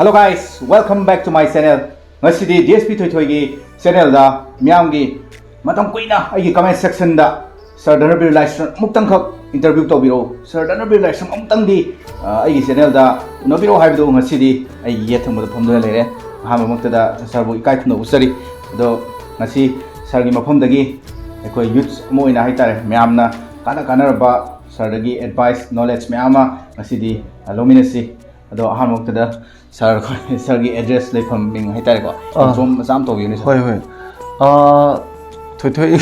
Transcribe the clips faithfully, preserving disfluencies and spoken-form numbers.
Hello guys, welcome back to my channel. ꯉꯁꯤꯗꯤ D S P ꯊꯣꯏꯊꯣꯏꯒꯤ ꯆꯦꯅꯦꯜꯗ ꯃꯤꯌꯥꯝꯒꯤ ꯃꯇꯝ ꯀꯨꯏꯅ ꯑꯩꯒꯤ ꯀꯃꯦꯟ ꯁꯦꯛꯁꯟꯗ ꯁꯥꯔ ꯙꯅꯕꯤꯔ ꯂꯥꯏꯁ꯭ꯔꯝ ꯑꯃꯨꯛꯇꯪꯈꯛ ꯏꯟꯇꯔꯚ꯭ꯌꯨ ꯇꯧꯕꯤꯔꯛꯎ, ꯁꯥꯔ ꯙꯅꯕꯤꯔ ꯂꯥꯏꯁ꯭ꯔꯝ ꯑꯃꯨꯛꯇꯪꯗꯤ ꯑ, ꯑꯩꯒꯤ ꯆꯦꯅꯦꯜꯗ ꯎꯅꯕꯤꯔꯛꯎ ꯍꯥꯏꯕꯗꯨ ꯉꯁꯤꯗꯤ ꯑꯩꯒꯤ ꯌꯦꯠ ꯊꯪꯕꯗ ꯐꯝꯗꯨꯅ ꯂꯩꯔꯦ꯫ ꯑꯍꯥꯟꯕꯃꯛꯇꯗ ꯁꯥꯔꯕꯨ ꯏꯀꯥꯏ ꯈꯨꯝꯅꯕ ꯎꯠꯆꯔꯤ꯫ ꯑꯗꯣ ꯉꯁꯤ ꯁꯥꯔꯒꯤ ꯃꯐꯝꯗꯒꯤ ꯑꯩꯈꯣꯏ ꯌꯨꯠꯁ ꯑꯃ ꯑꯣꯏꯅ ꯍꯥꯏꯇꯥꯔꯦ, ꯃꯌꯥꯝꯅ ꯀꯥꯟꯅ ꯀꯥꯟꯅꯔꯕ ꯁꯥꯔꯗꯒꯤ ꯑꯦꯗꯚꯥꯏꯁ, ꯅꯣꯂꯦꯖ ꯃꯌꯥꯝ ꯑꯃ ꯉꯁꯤꯗꯤ ꯑ, ꯂꯧꯃꯤꯟꯅꯁꯤ꯫ ꯑꯗꯣ ꯑꯍꯥꯟꯕꯃꯛꯇꯗ ꯁꯥꯔ, ꯑꯩꯈꯣꯏ ꯁꯥꯔꯒꯤ ꯑꯦꯗ꯭ꯔꯦꯁ, ꯂꯩꯐꯝ, ꯃꯤꯡ ꯍꯥꯏꯇꯥꯔꯦꯀꯣ, ꯑꯥ꯫ ꯁꯨꯝ ꯃꯆꯥ ꯑꯃ ꯇꯧꯕꯤꯌꯨꯅꯦ, ꯁꯥꯔ꯫ ꯍꯣꯏ, ꯍꯣꯏ꯫ ꯑꯥ, ꯊꯣꯏꯊꯣꯏ,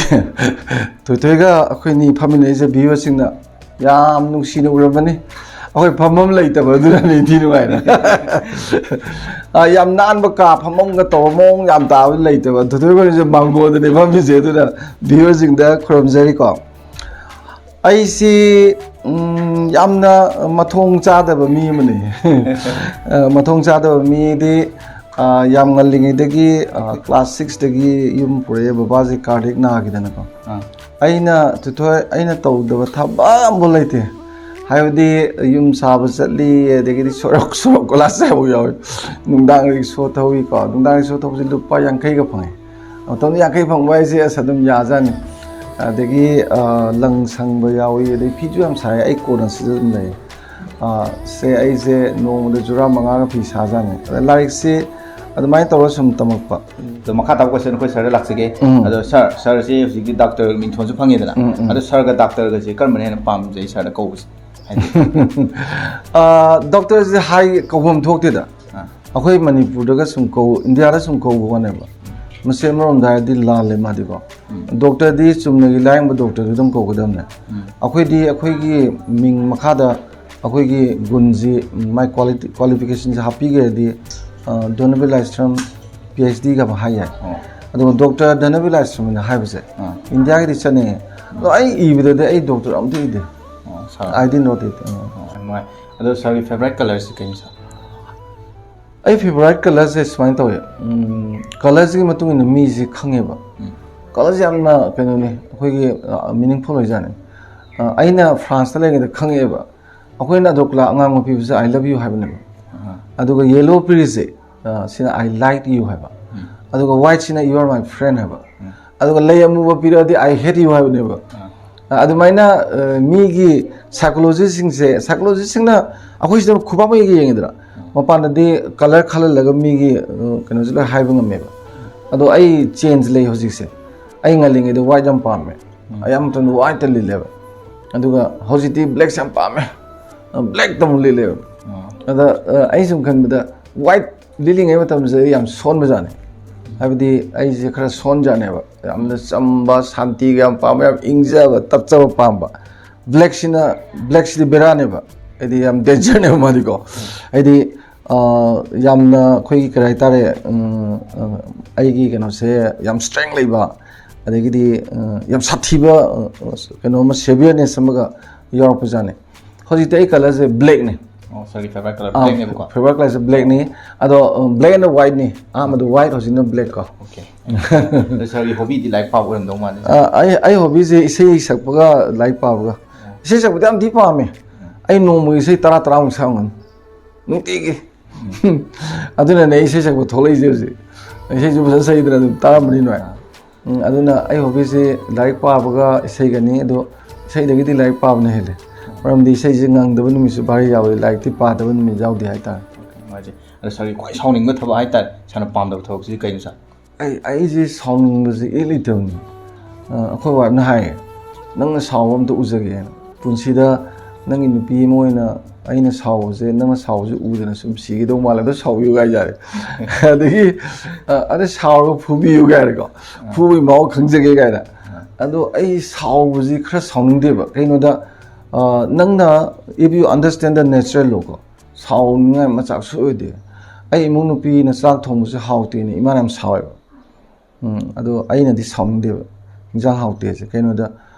ꯊꯣꯏꯊꯣꯏꯒ ꯑꯩꯈꯣꯏꯅꯤ ꯐꯝꯃꯤꯟꯅꯔꯤꯁꯦ ꯚꯤꯌꯨꯋꯔꯁꯤꯡꯅ ꯌꯥꯝ ꯅꯨꯡꯁꯤꯅ ꯎꯔꯝꯃꯅꯤ꯫ ꯑꯩꯈꯣꯏ ꯐꯝꯐꯝ ꯂꯩꯇꯕ ꯑꯗꯨꯅꯅꯤ ꯏꯟꯊꯤ ꯅꯨꯡꯉꯥꯏꯅ꯫ ꯑꯥ, ꯌꯥꯝ ꯅꯥꯟꯕ ꯀꯥ, ꯐꯝꯐꯝꯒ ꯇꯧꯕ ꯃꯑꯣꯡ ꯌꯥꯝ ꯇꯥꯕ ꯂꯩꯇꯕ꯫ ꯊꯣꯏꯊꯣꯏ ꯑꯩꯈꯣꯏꯁꯦ ꯃꯥꯡꯒꯣꯟꯗꯅꯦ ꯐꯝꯃꯤꯁꯦ, ꯑꯗꯨꯅ ꯚꯤꯌꯨꯋꯔꯁꯤꯡꯗ ꯈꯨꯔꯨꯝꯖꯔꯤꯀꯣ꯫ ꯑꯩꯁꯤ, ꯎꯝ, ꯌꯥꯝꯅ ꯃꯊꯣꯡ ꯆꯥꯗꯕ ꯃꯤ ꯑꯃꯅꯤ꯫ ꯑ, ꯃꯊꯣꯡ ꯆꯥꯗꯕ ꯃꯤꯗꯤ, ꯑ, ꯌꯥꯝ ꯉꯜꯂꯤꯉꯩꯗꯒꯤ, ꯑ, ꯀ꯭ꯂꯥꯁ ꯁꯤꯛꯁꯇꯒꯤ ꯌꯨꯝ ꯄꯨꯔꯛꯑꯦ, ꯕꯕꯥꯁꯦ ꯀꯥꯔꯗꯤꯌꯦꯛ ꯅꯥꯈꯤꯗꯅꯀꯣ꯫ ꯑꯥ꯫ ꯑꯩꯅ, ꯊꯣꯏꯊꯣꯏ, ꯑꯩꯅ ꯇꯧꯗꯕ ꯊꯕꯛ ꯑꯃꯐꯥꯎ ꯂꯩꯇꯦ꯫ ꯍꯥꯏꯕꯗꯤ ꯌꯨꯝ ꯁꯥꯕ ꯆꯠꯂꯤ, ꯑꯗꯒꯤꯗꯤ ꯁꯣꯔꯣꯛ, ꯁꯣꯔꯣꯛ ꯀꯣꯏꯂꯥꯁ ꯆꯥꯏꯕ ꯌꯥꯎꯏ꯫ ꯅꯨꯡꯗꯥꯡ ꯔꯤꯛꯁꯣ ꯊꯧꯏꯀꯣ, ꯅꯨꯡꯗꯥꯡ ꯔꯤꯛꯁꯣ ꯊꯧꯕꯁꯦ ꯂꯨꯄꯥ ꯌꯥꯡꯈꯩꯒ ꯐꯪꯉꯦ꯫ ꯃꯇꯝꯗ ꯌꯥꯡꯈꯩ ꯐꯪꯕ ꯍꯥꯏꯁꯦ ꯑꯁ ꯑꯗꯨꯝ ꯌꯥꯖꯥꯠꯅꯤ꯫ ꯑꯗꯒꯤ, ꯑ, ꯂꯪ ꯁꯪꯕ ꯌꯥꯎꯏ, ꯑꯗꯩ ꯐꯤꯁꯨ ꯌꯥꯝ ꯁꯥꯏ, ꯑꯩ ꯀꯣꯟ ꯑꯁꯤꯗ ꯑꯗꯨꯝ ꯂꯩ꯫ ꯑ, ꯁꯦ ꯑꯩꯁꯦ ꯅꯣꯡꯃꯗ ꯖꯨꯔꯥ ꯃꯉꯥꯒ ꯐꯤ ꯁꯥꯖꯥꯠꯅꯤ꯫ ꯑꯗ ꯂꯥꯏꯔꯤꯛꯁꯤ ꯑꯗꯨꯃꯥꯏꯅ ꯇꯧꯔ ꯁꯨꯝ ꯇꯝꯃꯛꯄ꯫ ꯑꯗꯣ ꯃꯈꯥ ꯇꯥꯕ ꯀꯣꯏꯁꯟ ꯑꯩꯈꯣꯏ ꯁꯥꯔꯗ ꯂꯥꯛꯆꯒꯦ꯫ ꯎꯝ꯫ ꯑꯗꯣ ꯁꯥꯔ, ꯁꯥꯔꯁꯦ ꯍꯧꯖꯤꯛꯇꯤ ꯗꯥꯛꯇꯔ ꯃꯤꯡꯊꯣꯟꯁꯨ ꯐꯪꯉꯦꯗꯅ꯫ ꯎꯝ, ꯎꯝ꯫ ꯑꯗꯣ ꯁꯥꯔꯒ ꯗꯥꯛꯇꯔꯒꯁꯦ ꯀꯔꯝꯕꯅ ꯍꯦꯟꯅ ꯄꯥꯝꯖꯩ ꯁꯥꯔꯗ ꯀꯧꯕꯁꯦ? ꯍꯥꯏꯗꯤ ꯑ, ꯗꯣꯛꯇꯔꯁꯦ ꯍꯥꯏ ꯀꯧꯐꯝ ꯊꯣꯛꯇꯦꯗ꯫ ꯑꯥ꯫ ꯑꯩꯈꯣꯏ ꯃꯅꯤꯄꯨꯔꯗꯒ ꯁꯨꯝ ꯀꯧ, ꯏꯟꯗꯤꯌꯥꯗ ꯁꯨꯝ ꯀꯧꯕ ꯋꯥꯅꯦꯕ꯫ ꯃꯁꯤ ꯑꯃꯔꯣꯝꯗ ꯍꯥꯏꯔꯗꯤ ꯂꯥꯜꯂꯦ ꯃꯥꯗꯤꯀꯣ꯫ ꯎꯝ꯫ ꯗꯣꯛꯇꯔꯗꯤ ꯆꯨꯝꯅꯒꯤ ꯂꯥꯌꯦꯡꯕ ꯗꯣꯛꯇꯔꯗꯨ ꯑꯗꯨꯝ ꯀꯧꯒꯗꯕꯅꯦ꯫ ꯎꯝ꯫ ꯑꯩꯈꯣꯏꯗꯤ ꯑꯩꯈꯣꯏꯒꯤ ꯃꯤꯡ ꯃꯈꯥꯗ ꯑꯩꯈꯣꯏꯒꯤ ꯒꯨꯟꯁꯤ, ꯃꯥꯏ ꯀ꯭ꯋꯥꯂꯤꯇꯤ, ꯀ꯭ꯋꯥꯂꯤꯐꯤꯀꯦꯁꯟꯁꯦ ꯍꯥꯞꯄꯤꯒ꯭ꯔꯗꯤ, ꯑ, ꯙꯅꯕꯤꯔ ꯂꯥꯏꯁ꯭ꯔꯝ ꯄꯤ ꯑꯩꯆ ꯗꯤꯒ ꯑꯃ ꯍꯥꯏ ꯌꯥꯏ꯫ ꯑꯣ꯫ ꯑꯗꯨꯒ ꯗꯣꯛꯇꯔ ꯙꯅꯕꯤꯔ ꯂꯥꯏꯁ꯭ꯔꯝ ꯍꯥꯏꯅ ꯍꯥꯏꯕꯁꯦ ꯑꯥ꯫ ꯏꯟꯗꯤꯌꯥꯒꯤꯗꯤ ꯆꯠꯅꯩꯌꯦ꯫ ꯑꯗꯣ ꯑꯩ ꯏꯕꯗꯗꯤ ꯑꯩ ꯗꯣꯛꯇꯔ ꯑꯝꯇ ꯏꯗꯦ꯫ ꯑꯣ, ꯁꯥꯔ꯫ I did not it. ꯑ꯫ ꯑꯣ, ꯌꯥꯝ ꯅꯨꯡꯉꯥꯏ꯫ ꯑꯗꯣ ꯁꯥꯔꯒꯤ ꯐꯦꯚꯣꯔꯥꯏꯠ ꯀꯂꯔꯁꯤ ꯀꯩꯅꯣ, ꯁꯥꯔ? ꯑꯩ ꯐꯦꯚꯣꯔꯥꯏꯠ ꯀꯂꯔꯁꯦ ꯁꯨꯃꯥꯏꯅ ꯇꯧꯋꯦ꯫ ꯎꯝ, ꯀꯂꯔꯁꯤꯒꯤ ꯃꯇꯨꯡ ꯏꯟꯅ ꯃꯤꯁꯦ ꯈꯪꯉꯦꯕ꯫ ꯎꯝ꯫ ꯀꯂꯔꯁꯦ ꯌꯥꯝꯅ ꯀꯩꯅꯣꯅꯤ, ꯑꯩꯈꯣꯏꯒꯤ, ꯑ, ꯃꯤꯅꯤꯡꯐꯨꯜ ꯑꯣꯏꯖꯥꯠꯅꯤ꯫ ꯑ, ꯑꯩꯅ ꯐ꯭ꯔꯥꯟꯁꯇ ꯂꯩꯔꯤꯉꯩꯗ ꯈꯪꯉꯛꯑꯦꯕ꯫ ꯑꯩꯈꯣꯏꯅ ꯑꯗꯣꯀꯂꯥ ꯑꯉꯥꯡꯕ ꯄꯤꯕꯁꯦ "I love you" ꯍꯥꯏꯕꯅꯦꯕ꯫ ꯑꯥ꯫ ꯑꯗꯨꯒ ꯌꯦꯂꯣ ꯄꯤꯔꯤꯁꯦ, ꯑ, ꯁꯤꯅ "I like you" ꯍꯥꯏꯕ, ꯑꯗꯨꯒ ꯋꯥꯏꯠꯁꯤꯅ "You are my friend" ꯍꯥꯏꯕ, ꯑꯗꯨꯒ ꯂꯩ ꯑꯃꯨꯕ ꯄꯤꯔꯛꯑꯗꯤ "I hate you" ꯍꯥꯏꯕꯅꯦꯕ꯫ ꯑ, ꯑꯗꯨꯃꯥꯏꯅ, ꯑ, ꯃꯤꯒꯤ ꯁꯥꯏꯀꯣꯂꯣꯖꯤꯁꯤꯡꯁꯦ, ꯁꯥꯏꯀꯣꯂꯣꯖꯤꯁꯤꯡꯅ ꯑꯩꯈꯣꯏꯁꯤꯗ ꯈꯨꯕꯥꯛ ꯃꯌꯦꯛ ꯌꯦꯡꯉꯤꯗꯅ, ꯃꯄꯥꯟꯗꯗꯤ ꯀꯂꯔ ꯈꯜꯍꯜꯂꯒ ꯃꯤꯒꯤ, ꯑ, ꯀꯩꯅꯣꯁꯦ ꯂꯣꯏ ꯍꯥꯏꯕ ꯉꯝꯃꯦꯕ꯫ ꯑꯗꯣ ꯑꯩ ꯆꯦꯟꯖ ꯂꯩ ꯍꯧꯖꯤꯛꯁꯦ꯫ ꯑꯩ ꯉꯜꯂꯤꯉꯩꯗ ꯋꯥꯏꯠ ꯌꯥꯝ ꯄꯥꯝꯃꯦ꯫ ꯑꯌꯥꯝꯕ ꯃꯇꯝꯗ ꯋꯥꯏꯠꯇ ꯂꯤꯠꯂꯦꯕ꯫ ꯑꯗꯨꯒ ꯍꯧꯖꯤꯛꯇꯤ ꯕ꯭ꯂꯦꯛꯁꯦ ꯌꯥꯝ ꯄꯥꯝꯃꯦ꯫ ꯕ꯭ꯂꯦꯛꯇ ꯑꯃꯨꯛ ꯂꯤꯠꯂꯦꯕ꯫ ꯑꯗ, ꯑ, ꯑꯩ ꯁꯨꯝ ꯈꯟꯕꯗ ꯋꯥꯏꯠ ꯂꯤꯠꯂꯤꯉꯩ ꯃꯇꯝꯁꯤꯗ ꯑꯩ ꯌꯥꯝ ꯁꯣꯟꯕꯖꯥꯠꯅꯤ꯫ ꯍꯥꯏꯕꯗꯤ ꯑꯩꯁꯦ ꯈꯔ ꯁꯣꯟꯖꯥꯠꯅꯦꯕ꯫ ꯌꯥꯝꯅ ꯆꯝꯕ, ꯁꯥꯟꯇꯤꯒ ꯌꯥꯝ ꯄꯥꯝꯕ, ꯌꯥꯝ ꯏꯪꯖꯕ, ꯇꯞꯆꯕ ꯄꯥꯝꯕ꯫ ꯕ꯭ꯂꯦꯛꯁꯤꯅ, ꯕ꯭ꯂꯦꯛꯁꯤꯗꯤ ꯕꯦꯔꯥꯅꯦꯕ꯫ ꯍꯥꯏꯗꯤ ꯌꯥꯝ ꯗꯦꯟꯖꯔꯅꯦꯕ ꯃꯥꯗꯤꯀꯣ꯫ ꯍꯥꯏꯗꯤ, ꯑ, ꯌꯥꯝꯅ ꯑꯩꯈꯣꯏꯒꯤ ꯀꯔꯤ ꯍꯥꯏꯇꯥꯔꯦ, ꯎꯝ, ꯑ, ꯑꯩꯒꯤ ꯀꯩꯅꯣꯁꯦ ꯌꯥꯝ ꯁ꯭ꯇꯔꯦꯡ ꯂꯩꯕ, ꯑꯗꯒꯤꯗꯤ, ꯑ, ꯌꯥꯝ ꯁꯥꯊꯤꯕ, ꯑ, ꯀꯩꯅꯣ ꯑꯃ, ꯁꯦꯚꯤꯌꯔꯅꯦꯁ ꯑꯃꯒ ꯌꯥꯎꯔꯛꯄꯖꯥꯠꯅꯤ꯫ ꯍꯧꯖꯤꯛꯇꯤ ꯑꯩ ꯀꯂꯔꯁꯦ ꯕ꯭ꯂꯦꯛꯅꯤ꯫ ꯑꯣ, ꯁꯥꯔꯒꯤ ꯐꯦꯚꯔꯥꯏꯠ ꯀꯂꯔ ꯑꯥ, ꯕ꯭ꯂꯦꯛꯅꯦꯕꯀꯣ? ꯐꯦꯚꯔꯥꯏꯠ ꯀꯂꯔꯁꯦ ꯕ꯭ꯂꯦꯛꯅꯤ꯫ ꯑꯗꯣ, ꯎꯝ, ꯕ꯭ꯂꯦꯛ ꯑꯦꯟ ꯋꯥꯏꯠꯅꯤ꯫ ꯑꯍꯥꯟꯕꯗ ꯋꯥꯏꯠ, ꯍꯧꯖꯤꯛꯅ ꯕ꯭ꯂꯦꯛ ꯀꯣ꯫ ꯑꯣꯀꯦ꯫ ꯑꯗꯣ ꯁꯥꯔꯒꯤ ꯍꯣꯕꯤꯗꯤ ꯂꯥꯏꯔꯤꯛ ꯄꯥꯕ ꯑꯣꯏꯔꯝꯗꯧ ꯃꯥꯜꯂꯦ꯫ ꯑꯥ, ꯑꯩ, ꯑꯩ ꯍꯣꯕꯤꯁꯦ ꯏꯁꯩ ꯁꯛꯄꯒ ꯂꯥꯏꯔꯤꯛ ꯄꯥꯕꯒ꯫ ꯏꯁꯩ ꯁꯛꯄꯗꯤ ꯌꯥꯝ ꯊꯤ ꯄꯥꯝꯃꯦ꯫ ꯑꯩ ꯅꯣꯡꯃꯒꯤ ꯏꯁꯩ ꯇꯔꯥ, ꯇꯔꯥꯃꯨꯛ ꯁꯛꯂꯝꯒꯅꯤ꯫ ꯅꯨꯡꯇꯤꯒꯤ꯫ ꯑꯗꯨꯅꯅꯦ ꯑꯩ ꯏꯁꯩ ꯁꯛꯄ ꯊꯣꯛꯂꯛꯏꯁꯦ ꯍꯧꯖꯤꯛ꯫ ꯏꯁꯩꯁꯨ ꯐꯖꯅ ꯁꯛꯏꯗꯅ ꯑꯗꯨꯝ ꯇꯥꯔꯝꯕꯅꯤ ꯅꯣꯏ꯫ ꯎꯝ, ꯑꯗꯨꯅ ꯑꯩ ꯍꯣꯕꯤꯁꯤ ꯂꯥꯏꯔꯤꯛ ꯄꯥꯕꯒ ꯏꯁꯩꯒꯅꯤ, ꯑꯗꯣ ꯏꯁꯩꯗꯒꯤꯗꯤ ꯂꯥꯏꯔꯤꯛ ꯄꯥꯕꯅ ꯍꯦꯜꯂꯦ꯫ ꯃꯔꯝꯗꯤ ꯏꯁꯩꯁꯤ ꯉꯪꯗꯕ ꯅꯨꯃꯤꯠꯁꯨ ꯚꯥꯔꯤ ꯌꯥꯎꯏ, ꯂꯥꯏꯔꯤꯛꯇꯤ ꯄꯥꯗꯕ ꯅꯨꯃꯤꯠ ꯌꯥꯎꯗꯦ ꯍꯥꯏꯇꯥꯔꯦ꯫ ꯅꯨꯡꯉꯥꯏꯖꯩ꯫ ꯑꯗꯣ ꯁꯥꯔꯒꯤ ꯈ꯭ꯋꯥꯏ ꯁꯥꯎꯅꯤꯡꯕ ꯊꯕꯛ ꯍꯥꯏꯇꯥꯔꯦ, ꯁꯥꯔꯅ ꯄꯥꯝꯗꯕ ꯊꯕꯛꯁꯤꯗꯤ ꯀꯩꯅꯣ, ꯁꯥꯔ? ꯑꯩ, ꯑꯩꯁꯦ ꯁꯥꯎꯅꯤꯡꯕꯁꯦ ꯏꯔꯩ ꯂꯩꯇꯕꯅꯤ꯫ ꯑ, ꯑꯩꯈꯣꯏ ꯋꯥꯏꯐꯅ ꯍꯥꯏꯌꯦ, "ꯅꯪꯅ ꯁꯥꯎꯕ ꯑꯝꯇ ꯎꯖꯒꯦꯅ꯫ ꯄꯨꯟꯁꯤꯗ ꯅꯪꯒꯤ ꯅꯨꯄꯤ ꯑꯃ ꯑꯣꯏꯅ ꯑꯩꯅ ꯁꯥꯎꯕꯁꯦ, ꯅꯪꯅ ꯁꯥꯎꯕꯁꯦ ꯎꯗꯅ ꯁꯨꯝ ꯁꯤꯒꯗꯧ ꯃꯥꯜꯂꯦ, ꯑꯗꯣ ꯁꯥꯎꯕꯤꯌꯨ" ꯍꯥꯏꯇꯥꯔꯦ꯫ ꯑꯗꯒꯤ, ꯑ, "ꯑꯗ ꯁꯥꯎꯔꯒ ꯐꯨꯕꯤꯌꯨ" ꯍꯥꯏꯔꯦꯀꯣ, "ꯐꯨꯕꯒꯤ ꯃꯍꯥꯎ ꯈꯪꯖꯒꯦ" ꯀꯥꯏꯅ꯫ ꯑꯗꯣ ꯑꯩ ꯁꯥꯎꯕꯁꯤ ꯈꯔ ꯁꯥꯎꯅꯤꯡꯗꯦꯕ꯫ ꯀꯩꯅꯣꯗ, ꯑ, ꯅꯪꯅ, if you understand the natural law ꯀꯣ, ꯁꯥꯎꯅꯤꯡꯉꯥꯏ ꯃꯆꯥꯛ ꯁꯣꯏ ꯑꯣꯏꯗꯦ꯫ ꯑꯩ ꯏꯃꯨꯡ ꯅꯨꯄꯤꯅ ꯆꯥꯛ ꯊꯣꯡꯕꯁꯦ ꯍꯥꯎꯇꯦꯅ ꯏꯃꯥꯅ ꯌꯥꯝ ꯁꯥꯎꯋꯦꯕ꯫ ꯎꯝ, ꯑꯗꯣ ꯑꯩꯅꯗꯤ ꯁꯥꯎꯅꯤꯡꯗꯦꯕ ꯏꯟꯖꯥꯡ ꯍꯥꯎꯇꯦꯁꯦ꯫ ꯀꯩꯅꯣꯗ,